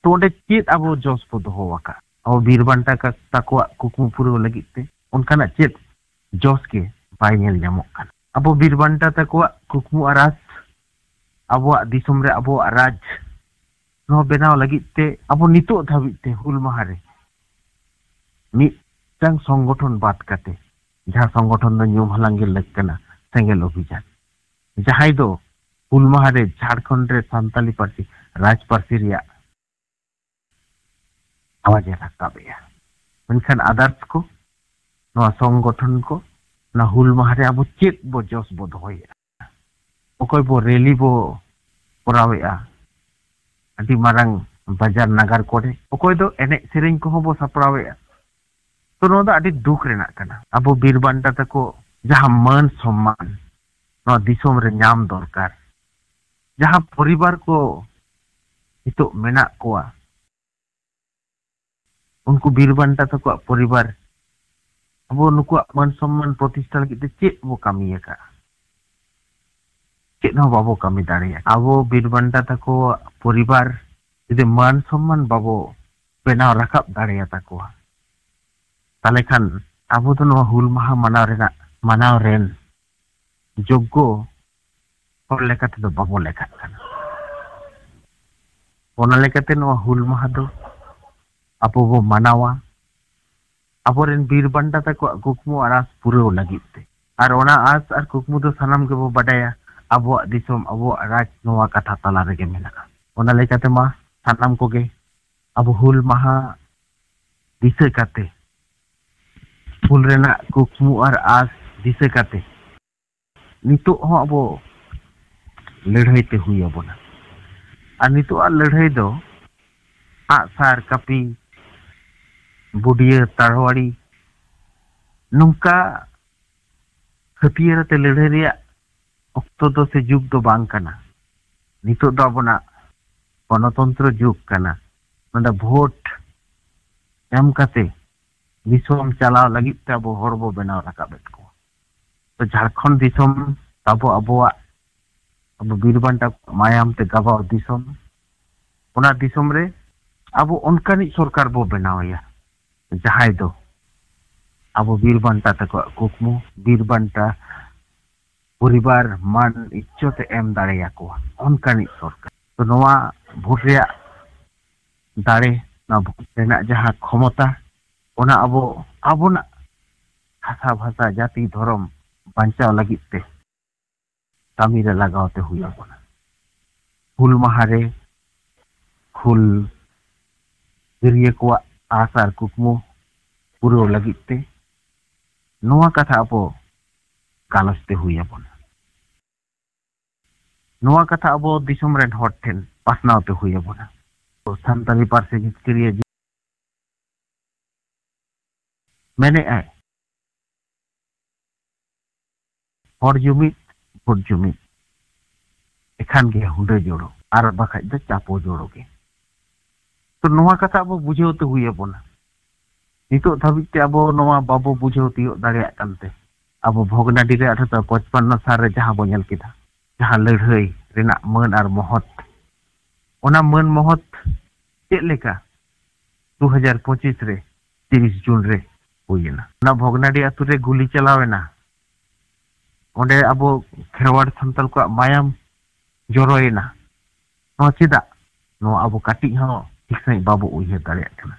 ᱛᱚ, ᱚᱸᱰᱮ ᱪᱮᱫ ᱟᱵᱚ ᱡᱚᱥ ᱵᱚ ᱫᱚᱦᱚ ᱟᱠᱟᱫ? ᱟᱵᱚ ᱵᱤᱨ ᱵᱟᱱᱴᱟ ᱠᱟ-, ᱛᱟᱠᱚᱣᱟᱜ ᱠᱩᱠᱢᱩ ᱯᱩᱨᱟᱹᱣ ᱞᱟᱹᱜᱤᱫ ᱛᱮ ᱚᱱᱠᱟᱱᱟᱜ ᱪᱮᱫ ᱡᱚᱥ ᱜᱮ ᱵᱟᱭ ᱧᱮᱞ ᱧᱟᱢᱚᱜ ᱠᱟᱱᱟ? ᱟᱵᱚ ᱵᱤᱨ ᱵᱟᱱᱴᱟ ᱛᱟᱠᱚᱣᱟᱜ ᱠᱩᱠᱢᱩ ᱟᱨ ᱟᱸᱥ, ᱟᱵᱚᱣᱟᱜ ᱫᱤᱥᱚᱢ ᱨᱮ ᱟᱵᱚᱣᱟᱜ ᱨᱟᱡᱽ, ᱱᱚᱣᱟ ᱵᱮᱱᱟᱣ ᱞᱟᱹᱜᱤᱫ ᱛᱮ ᱟᱵᱚ ᱱᱤᱛᱚᱜ ᱫᱷᱟᱹᱵᱤᱡ ᱛᱮ ᱦᱩᱞ ᱢᱟᱦᱟ ᱨᱮ ᱢᱤᱫᱴᱟᱝ ᱥᱚᱝᱜᱚᱴᱷᱚᱱ ᱵᱟᱫ ᱠᱟᱛᱮ, ᱡᱟᱦᱟᱸ ᱥᱚᱝᱜᱚᱴᱷᱚᱱ ᱫᱚ ᱧᱩᱢ ᱦᱟᱞᱟᱝ ᱜᱮ ᱞᱟᱹᱠ ᱠᱟᱱᱟ, ᱥᱮᱸᱜᱮᱞ ᱚᱵᱷᱤᱡᱟᱱ, ᱡᱟᱦᱟᱸᱭ ᱫᱚ ᱦᱩᱞ ᱢᱟᱦᱟ ᱨᱮ ᱡᱷᱟᱲᱠᱷᱚᱸᱰ ᱨᱮ ᱥᱟᱱᱛᱟᱞᱤ ᱯᱟᱹᱨᱥᱤ, ᱨᱟᱡᱽ ᱯᱟᱹᱨᱥᱤ ᱨᱮᱭᱟᱜ ᱟᱣᱟᱡ ᱮ ᱨᱟᱠᱟᱵ ᱮᱜᱼᱟ᱾ ᱢᱮᱱᱠᱷᱟᱱ others ᱠᱚ, ᱱᱚᱣᱟ ᱥᱚᱝᱜᱚᱴᱷᱚᱱ ᱠᱚ, ᱱᱚᱣᱟ ᱦᱩᱞ ᱢᱟᱦᱟ ᱨᱮ ᱟᱵᱚ ᱪᱮᱫ ᱵᱚ ᱡᱚᱥ ᱵᱚ ᱫᱚᱦᱚᱭᱮᱫᱼᱟ? ᱚᱠᱚᱭ ᱵᱚ ᱨᱮᱞᱤ ᱵᱚ ᱠᱚᱨᱟᱣᱮᱫᱼᱟ? ᱟᱹᱰᱤ ᱢᱟᱨᱟᱝ ᱵᱟᱡᱟᱨ ᱱᱟᱜᱟᱨ ᱠᱚᱨᱮ, ᱚᱠᱚᱭ ᱫᱚ ᱮᱱᱮᱡ ᱥᱮᱨᱮᱧ ᱠᱚᱦᱚᱸ ᱵᱚ ᱥᱟᱯᱲᱟᱣᱮᱫᱼᱟ᱾ ᱛᱚ, ᱱᱚᱣᱟ ᱫᱚ ᱟᱹᱰᱤ ᱫᱩᱠ ᱨᱮᱱᱟᱜ ᱠᱟᱱᱟ᱾ ᱟᱵᱚ ᱵᱤᱨ ᱵᱟᱱᱴᱟ ᱛᱟᱠᱚ ᱡᱟᱦᱟᱸ ᱢᱟᱹᱱ ᱥᱚᱢᱢᱟᱱ ᱱᱚᱣᱟ ᱫᱤᱥᱚᱢ ᱨᱮ ᱧᱟᱢ ᱫᱚᱨᱠᱟᱨ, ᱡᱟᱦᱟᱸ ᱯᱚᱨᱤᱵᱟᱨ ᱠᱚ ᱱᱤᱛᱚᱜ ᱢᱮᱱᱟᱜ ᱠᱚᱣᱟ, ᱩᱱᱠᱩ ᱵᱤᱨ ᱵᱟᱱᱴᱟ ᱛᱟᱠᱚᱣᱟᱜ ᱯᱚᱨᱤᱵᱟᱨ, ᱟᱵᱚ ᱱᱩᱠᱩᱣᱟᱜ ᱢᱟᱹᱱ ᱥᱚᱢᱢᱟᱱ ᱯᱨᱚᱛᱤᱥᱴᱷᱟ ᱞᱟᱹᱜᱤᱫ ᱛᱮ ᱪᱮᱫ ᱵᱚ ᱠᱟᱹᱢᱤ ᱟᱠᱟᱫᱼᱟ? ᱪᱮᱫ ᱦᱚᱸ ᱵᱟᱵᱚ ᱠᱟᱹᱢᱤ ᱫᱟᱲᱮᱭᱟᱜᱼᱟ᱾ ᱟᱵᱚ ᱵᱤᱨ ᱵᱟᱱᱴᱟ ᱛᱟᱠᱚᱣᱟᱜ ᱯᱚᱨᱤᱵᱟᱨ ᱡᱩᱫᱤ ᱢᱟᱹᱱ ᱥᱚᱢᱢᱟᱱ ᱵᱟᱵᱚ ᱵᱮᱱᱟᱣ ᱨᱟᱠᱟᱵ ᱫᱟᱲᱮᱭᱟᱛᱟ ᱠᱚᱣᱟ, ᱛᱟᱦᱚᱞᱮ ᱠᱷᱟᱱ ᱟᱵᱚ ᱫᱚ ᱱᱚᱣᱟ ᱦᱩᱞ ᱢᱟᱦᱟ ᱢᱟᱱᱟᱣ ᱨᱮᱱᱟᱜ, ᱢᱟᱱᱟᱣ ᱨᱮᱱ ᱡᱳᱜᱽᱜᱚ ᱦᱚᱲ ᱞᱮᱠᱟ ᱛᱮᱫᱚ ᱵᱟᱵᱚ ᱞᱮᱠᱷᱟᱜ ᱠᱟᱱᱟ᱾ ᱚᱱᱟ ᱞᱮᱠᱟᱛᱮ ᱱᱚᱣᱟ ᱦᱩᱞ ᱢᱟᱦᱟ ᱫᱚ ᱟᱵᱚ ᱵᱚ ᱢᱟᱱᱟᱣᱟ ᱟᱵᱚᱨᱮᱱ ᱵᱤᱨ ᱵᱟᱱᱴᱟ ᱛᱟᱠᱚᱣᱟᱜ ᱠᱩᱠᱢᱩ ᱟᱨ ᱟᱸᱥ ᱯᱩᱨᱟᱹᱣ ᱞᱟᱹᱜᱤᱫ ᱛᱮ᱾ ᱟᱨ ᱚᱱᱟ ᱟᱸᱥ ᱟᱨ ᱠᱩᱠᱢᱩ ᱫᱚ ᱥᱟᱱᱟᱢ ᱜᱮᱵᱚ ᱵᱟᱰᱟᱭᱟ, ᱟᱵᱚᱣᱟᱜ ᱫᱤᱥᱚᱢ, ᱟᱵᱚᱣᱟᱜ ᱨᱟᱡᱽ ᱱᱚᱣᱟ ᱠᱟᱛᱷᱟ ᱛᱟᱞᱟ ᱨᱮᱜᱮ ᱢᱮᱱᱟᱜᱼᱟ᱾ ᱚᱱᱟ ᱞᱮᱠᱟᱛᱮ ᱢᱟ ᱥᱟᱱᱟᱢ ᱠᱚᱜᱮ ᱟᱵᱚ ᱦᱩᱞ ᱢᱟᱦᱟ ᱫᱤᱥᱟᱹ ᱠᱟᱛᱮ, ᱦᱩᱞ ᱨᱮᱱᱟᱜ ᱠᱩᱠᱢᱩ ᱟᱨ ᱟᱸᱥ ᱫᱤᱥᱟᱹ ᱠᱟᱛᱮ ᱱᱤᱛᱚᱜ ᱦᱚᱸ ᱟᱵᱚ ᱞᱟᱹᱲᱦᱟᱹᱭ ᱛᱮ ᱦᱩᱭ ᱟᱵᱚᱱᱟ᱾ ᱟᱨ ᱱᱤᱛᱚᱜ ᱟᱜ ᱞᱟᱹᱲᱦᱟᱹᱭ ᱫᱚ ᱟᱜᱼᱥᱟᱨ, ᱠᱟᱹᱯᱤ, ᱵᱩᱰᱭᱟᱹ, ᱛᱟᱲᱣᱟᱲᱤ, ᱱᱚᱝᱠᱟ ᱦᱟᱹᱛᱭᱟᱹᱨ ᱟᱛᱮ ᱞᱟᱹᱲᱦᱟᱹᱭ ᱨᱮᱭᱟᱜ ᱚᱠᱛᱚ ᱫᱚ ᱥᱮ ᱡᱩᱜᱽ ᱫᱚ ᱵᱟᱝ ᱠᱟᱱᱟ᱾ ᱱᱤᱛᱚᱜ ᱫᱚ ᱟᱵᱚᱱᱟᱜ ᱜᱚᱱᱚᱛᱚᱱᱛᱨᱚ ᱡᱩᱜᱽ ᱠᱟᱱᱟ᱾ ᱱᱚᱰᱮ ᱵᱷᱳᱴ ᱮᱢ ᱠᱟᱛᱮ ᱫᱤᱥᱚᱢ ᱪᱟᱞᱟᱣ ᱞᱟᱹᱜᱤᱫ ᱛᱮ ᱟᱵᱚ ᱦᱚᱲ ᱵᱚ ᱵᱮᱱᱟᱣ ᱨᱟᱠᱟᱵᱮᱫ ᱠᱚᱣᱟ᱾ ᱛᱚ, ᱡᱷᱟᱲᱠᱷᱚᱸᱰ ᱫᱤᱥᱚᱢ ᱛᱟᱵᱚ, ᱟᱵᱚᱣᱟᱜ, ᱟᱵᱚ ᱵᱤᱨ ᱵᱟᱱᱴᱟ ᱠᱚᱣᱟᱜ ᱢᱟᱭᱟᱢ ᱛᱮ ᱜᱟᱵᱟᱣ ᱫᱤᱥᱚᱢ, ᱚᱱᱟ ᱫᱤᱥᱚᱢ ᱨᱮ ᱟᱵᱚ ᱚᱱᱠᱟᱱᱤᱡ ᱥᱚᱨᱠᱟᱨ ᱵᱚ ᱵᱮᱱᱟᱣᱮᱭᱟ, ᱡᱟᱦᱟᱸᱭ ᱫᱚ ᱟᱵᱚ ᱵᱤᱨ ᱵᱟᱱᱴᱟ ᱛᱟᱠᱚᱣᱟᱜ ᱠᱩᱠᱢᱩ, ᱵᱤᱨ ᱵᱟᱱᱴᱟ ᱯᱚᱨᱤᱵᱟᱨ ᱢᱟᱱ ᱤᱡᱽᱡᱚᱛ ᱮ ᱮᱢ ᱫᱟᱲᱮᱭᱟᱠᱚᱣᱟ, ᱚᱱᱠᱟᱱᱤᱡ ᱥᱚᱨᱠᱟᱨ᱾ ᱛᱚ, ᱱᱚᱣᱟ ᱵᱷᱳᱴ ᱨᱮᱭᱟᱜ ᱫᱟᱲᱮ, ᱱᱚᱣᱟ ᱵᱷᱳᱴ ᱨᱮᱱᱟᱜ ᱡᱟᱦᱟᱸ ᱠᱷᱚᱢᱚᱛᱟ, ᱚᱱᱟ ᱟᱵᱚ ᱟᱵᱚᱱᱟᱜ ᱦᱟᱥᱟ, ᱵᱷᱟᱥᱟ, ᱡᱟᱹᱛᱤ, ᱫᱷᱚᱨᱚᱢ ᱵᱟᱧᱪᱟᱣ ᱞᱟᱹᱜᱤᱫ ᱛᱮ ᱠᱟᱹᱢᱤ ᱨᱮ ᱞᱟᱜᱟᱣ ᱛᱮ ᱦᱩᱭ ᱟᱵᱚᱱᱟ᱾ ᱦᱩᱞ ᱢᱟᱦᱟ ᱨᱮ ᱦᱩᱞ ᱜᱟᱹᱨᱭᱟᱹ ᱠᱚᱣᱟᱜ ᱟᱥ ᱟᱨ ᱠᱩᱠᱢᱩ ᱯᱩᱨᱟᱹᱣ ᱞᱟᱹᱜᱤᱫ ᱛᱮ ᱱᱚᱣᱟ ᱠᱟᱛᱷᱟ ᱟᱵᱚ ᱜᱟᱞᱚᱪ ᱛᱮ ᱦᱩᱭ ᱟᱵᱚᱱᱟ᱾ ᱱᱚᱣᱟ ᱠᱟᱛᱷᱟ ᱟᱵᱚ ᱫᱤᱥᱚᱢ ᱨᱮᱱ ᱦᱚᱲ ᱴᱷᱮᱱ ᱯᱟᱥᱱᱟᱣ ᱛᱮ ᱦᱩᱭ ᱟᱵᱚᱱᱟ᱾ ᱥᱟᱱᱛᱟᱲᱤ ᱯᱟᱹᱨᱥᱤ ᱡᱤᱛᱠᱟᱹᱨᱤᱭᱟᱹ ᱡᱤ-, ᱢᱮᱱᱮᱫᱼᱟᱭ, ᱦᱚᱲ ᱡᱩᱢᱤᱫ, ᱵᱷᱳᱴ ᱡᱩᱢᱤᱫ, ᱮᱠᱷᱟᱱ ᱜᱮ ᱦᱩᱰᱟᱹ ᱡᱳᱲᱳ, ᱟᱨ ᱵᱟᱠᱷᱟᱡ ᱫᱚ ᱪᱟᱯᱚ ᱡᱳᱲᱳ ᱜᱮ᱾ ᱛᱚ ᱱᱚᱣᱟ ᱠᱟᱛᱷᱟ ᱟᱵᱚ ᱵᱩᱡᱷᱟᱹᱣ ᱛᱮ ᱦᱩᱭ ᱟᱵᱚᱱᱟ᱾ ᱱᱤᱛᱚᱜ ᱫᱷᱟᱹᱵᱤᱡ ᱛᱮ ᱟᱵᱚ ᱱᱚᱣᱟ ᱵᱟᱵᱚ ᱵᱩᱡᱷᱟᱹᱣ ᱛᱤᱭᱳᱜ ᱫᱟᱲᱮᱭᱟᱜ ᱠᱟᱱᱛᱮ, ᱟᱵᱚ ᱵᱷᱚᱜᱽᱱᱟᱰᱤ ᱨᱮ ᱟᱴᱷᱨᱚᱥᱚ ᱯᱚᱪᱯᱟᱱᱱᱚ ᱥᱟᱞ ᱨᱮ ᱡᱟᱦᱟᱸ ᱵᱚ ᱧᱮᱞ ᱠᱮᱫᱟ, ᱡᱟᱦᱟᱸ ᱞᱟᱹᱲᱦᱟᱹᱭ ᱨᱮᱱᱟᱜ ᱢᱟᱹᱱ ᱟᱨ ᱢᱚᱦᱚᱛ, ᱚᱱᱟ ᱢᱟᱹᱱ ᱢᱚᱦᱚᱛ ᱪᱮᱫ ᱞᱮᱠᱟ ᱫᱩ ᱦᱟᱡᱟᱨ ᱯᱚᱸᱪᱤᱥ ᱨᱮ ᱛᱤᱨᱤᱥ ᱡᱩᱱ ᱨᱮ ᱦᱩᱭ ᱮᱱᱟ? ᱚᱱᱟ ᱵᱷᱚᱜᱽᱱᱟᱰᱤ ᱟᱛᱳ ᱨᱮ ᱜᱩᱞᱤ ᱪᱟᱞᱟᱣ ᱮᱱᱟ, ᱚᱸᱰᱮ ᱟᱵᱚ ᱠᱷᱮᱨᱣᱟᱲ ᱥᱟᱱᱛᱟᱲ ᱠᱚᱣᱟᱜ ᱢᱟᱭᱟᱢ ᱡᱚᱨᱚᱭᱮᱱᱟ᱾ ᱱᱚᱣᱟ ᱪᱮᱫᱟᱜ? ᱱᱚᱣᱟ ᱟᱵᱚ ᱠᱟᱹᱴᱤᱡ ᱦᱚᱸ ᱴᱷᱤᱠ ᱥᱟᱺᱦᱤᱡ ᱵᱟᱵᱚ ᱩᱭᱦᱟᱹᱨ ᱫᱟᱲᱮᱭᱟᱜ ᱠᱟᱱᱟ᱾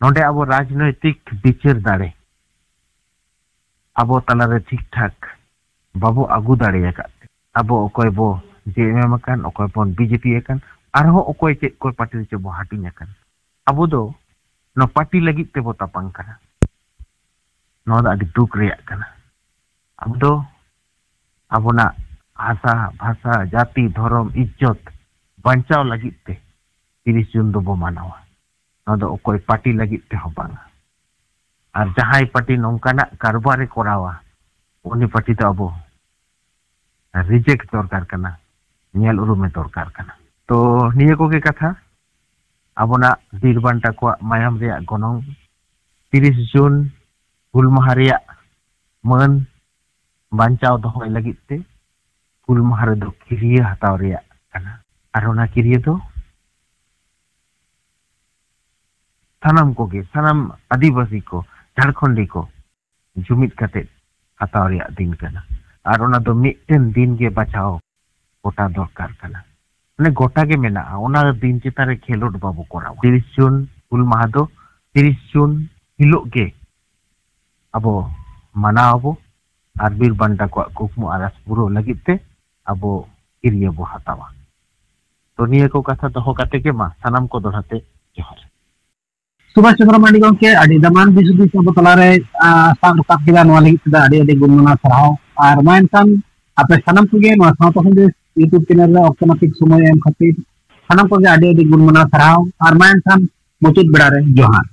ᱱᱚᱰᱮ ᱟᱵᱚ ᱨᱟᱡᱽᱱᱳᱭᱛᱤᱠ ᱵᱤᱪᱟᱹᱨ ᱫᱟᱲᱮ ᱟᱵᱚ ᱛᱟᱞᱟᱨᱮ ᱴᱷᱤᱠ ᱴᱷᱟᱠ ᱵᱟᱵᱚ ᱟᱹᱜᱩ ᱫᱟᱲᱮ ᱟᱠᱟᱫ ᱛᱮ, ᱟᱵᱚ ᱚᱠᱚᱭ ᱵᱚ ᱡᱮ ᱮᱢ ᱮᱢ ᱟᱠᱟᱱ, ᱚᱠᱚᱭ ᱵᱚᱱ ᱵᱤ ᱡᱮ ᱯᱤ ᱟᱠᱟᱱ, ᱟᱨᱦᱚᱸ ᱚᱠᱚᱭ ᱪᱮᱫ ᱠᱚ ᱯᱟᱨᱴᱤ ᱨᱮᱪᱚ ᱵᱚ ᱦᱟᱹᱴᱤᱧ ᱟᱠᱟᱱ, ᱟᱵᱚ ᱫᱚ ᱱᱚᱣᱟ ᱯᱟᱨᱴᱤ ᱞᱟᱹᱜᱤᱫ ᱛᱮᱵᱚ ᱛᱟᱯᱟᱢ ᱠᱟᱱᱟ᱾ ᱱᱚᱣᱟ ᱫᱚ ᱟᱹᱰᱤ ᱫᱩᱠ ᱨᱮᱭᱟᱜ ᱠᱟᱱᱟ᱾ ᱟᱵᱚ ᱫᱚ ᱟᱵᱚᱱᱟᱜ ᱦᱟᱥᱟ, ᱵᱷᱟᱥᱟ, ᱡᱟᱹᱛᱤ, ᱫᱷᱚᱨᱚᱢ, ᱤᱡᱽᱡᱚᱛ ᱵᱟᱧᱪᱟᱣ ᱞᱟᱹᱜᱤᱫ ᱛᱮ ᱛᱤᱨᱤᱥ ᱡᱩᱱ ᱫᱚᱵᱚ ᱢᱟᱱᱟᱣᱟ᱾ ᱱᱚᱣᱟ ᱫᱚ ᱚᱠᱚᱭ ᱯᱟᱨᱴᱤ ᱞᱟᱹᱜᱤᱫ ᱛᱮᱦᱚᱸ ᱵᱟᱝᱟ᱾ ᱟᱨ ᱡᱟᱦᱟᱸᱭ ᱯᱟᱨᱴᱤ ᱱᱚᱝᱠᱟᱱᱟᱜ ᱠᱟᱨᱵᱟᱨᱮ ᱠᱚᱨᱟᱣᱟ, ᱩᱱᱤ ᱯᱟᱨᱴᱤ ᱫᱚ ᱟᱵᱚ ᱨᱤᱡᱮᱠᱴ ᱫᱚᱨᱠᱟᱨ ᱠᱟᱱᱟ, ᱧᱮᱞ ᱩᱨᱩᱢᱮ ᱫᱚᱨᱠᱟᱨ ᱠᱟᱱᱟ᱾ ᱛᱚ ᱱᱤᱭᱟᱹ ᱠᱚᱜᱮ ᱠᱟᱛᱷᱟ, ᱟᱵᱚᱱᱟᱜ ᱵᱤᱨ ᱵᱟᱱᱴᱟ ᱠᱚᱣᱟᱜ ᱢᱟᱭᱟᱢ ᱨᱮᱭᱟᱜ ᱜᱚᱱᱚᱝ, ᱛᱤᱨᱤᱥ ᱡᱩᱱ ᱦᱩᱞ ᱢᱟᱦᱟ ᱨᱮᱭᱟᱜ ᱢᱟᱹᱱ ᱵᱟᱧᱪᱟᱣ ᱫᱚᱦᱚᱭ ᱞᱟᱹᱜᱤᱫ ᱛᱮ ᱦᱩᱞ ᱢᱟᱦᱟ ᱨᱮᱫᱚ ᱠᱤᱨᱭᱟᱹ ᱦᱟᱛᱟᱣ ᱨᱮᱭᱟᱜ ᱠᱟᱱᱟ᱾ ᱟᱨ ᱚᱱᱟ ᱠᱤᱨᱭᱟᱹ ᱫᱚ ᱥᱟᱱᱟᱢ ᱠᱚᱜᱮ, ᱥᱟᱱᱟᱢ ᱟᱹᱫᱤᱵᱟᱹᱥᱤ ᱠᱚ, ᱡᱷᱟᱲᱠᱷᱚᱸᱰᱤ ᱠᱚ ᱡᱩᱢᱤᱫ ᱠᱟᱛᱮ ᱦᱟᱛᱟᱣ ᱨᱮᱭᱟᱜ ᱫᱤᱱ ᱠᱟᱱᱟ᱾ ᱟᱨ ᱚᱱᱟ ᱫᱚ ᱢᱤᱫᱴᱮᱱ ᱫᱤᱱ ᱜᱮ ᱵᱟᱪᱷᱟᱣ ᱜᱚᱴᱟ ᱫᱚᱨᱠᱟᱨ ᱠᱟᱱᱟ᱾ ᱢᱟᱱᱮ ᱜᱚᱴᱟ ᱜᱮ ᱢᱮᱱᱟᱜᱼᱟ, ᱚᱱᱟ ᱫᱤᱱ ᱪᱮᱛᱟᱱ ᱨᱮ ᱠᱷᱮᱞᱳᱰ ᱵᱟᱵᱚ ᱠᱚᱨᱟᱣᱟ᱾ ᱛᱤᱨᱤᱥ ᱡᱩᱱ ᱦᱩᱞ ᱢᱟᱦᱟ ᱫᱚ ᱛᱤᱨᱤᱥ ᱡᱩᱱ ᱦᱤᱞᱳᱜ ᱜᱮ ᱟᱵᱚ ᱢᱟᱱᱟᱣ ᱟᱵᱚ ᱟᱨ ᱵᱤᱨ ᱵᱟᱱᱴᱟ ᱠᱚᱣᱟᱜ ᱠᱩᱠᱢᱩ ᱟᱨ ᱟᱥ ᱯᱩᱨᱟᱹᱣ ᱞᱟᱹᱜᱤᱫ ᱛᱮ ᱟᱵᱚ ᱠᱤᱨᱭᱟᱹ ᱵᱚ ᱦᱟᱛᱟᱣᱟ᱾ ᱛᱚ ᱱᱤᱭᱟᱹ ᱠᱚ ᱠᱟᱛᱷᱟ ᱫᱚᱦᱚ ᱠᱟᱛᱮ ᱜᱮ ᱢᱟ ᱥᱟᱱᱟᱢ ᱠᱚ ᱫᱚᱲᱦᱟ ᱛᱮ ᱡᱚᱦᱟᱨ᱾ ᱥᱩᱵᱷᱟᱥ ᱪᱚᱸᱫᱽᱨᱚ ᱢᱟᱱᱰᱤ ᱜᱚᱢᱠᱮ, ᱟᱹᱰᱤ ᱫᱟᱢᱟᱱ ᱫᱤᱥ ᱦᱩᱫᱤᱥ ᱟᱵᱚ ᱛᱟᱞᱟᱨᱮ, ᱟ, ᱥᱟᱵ ᱨᱟᱠᱟᱵ ᱠᱮᱫᱟ, ᱱᱚᱣᱟ ᱞᱟᱹᱜᱤᱫ ᱛᱮᱫᱚ ᱟᱹᱰᱤ ᱟᱹᱰᱤ ᱜᱩᱱᱢᱟᱱᱟᱣ ᱥᱟᱨᱦᱟᱣ᱾ ᱟᱨ ᱢᱟ ᱮᱱᱠᱷᱟᱱ ᱟᱯᱮ ᱥᱟᱱᱟᱢ ᱠᱚᱜᱮ ᱱᱚᱣᱟ ᱥᱟᱶᱛᱟ ᱥᱟᱸᱫᱮᱥ YouTube ᱪᱮᱱᱮᱞ ᱨᱮ ᱚᱠᱛᱚ ᱱᱟᱹᱯᱤᱛ ᱥᱚᱢᱚᱭ ᱮᱢ ᱠᱷᱟᱹᱛᱤᱨ ᱥᱟᱱᱟᱢ ᱠᱚᱜᱮ ᱟᱹᱰᱤ ᱟᱹᱰᱤ ᱜᱩᱱ ᱢᱟᱱᱟᱣ ᱥᱟᱨᱦᱟᱣ᱾ ᱟᱨ ᱢᱟ ᱮᱱᱠᱷᱟᱱ ᱢᱩᱪᱟᱹᱫ ᱵᱮᱲᱟ ᱨᱮ ᱡᱚᱦᱟᱨ᱾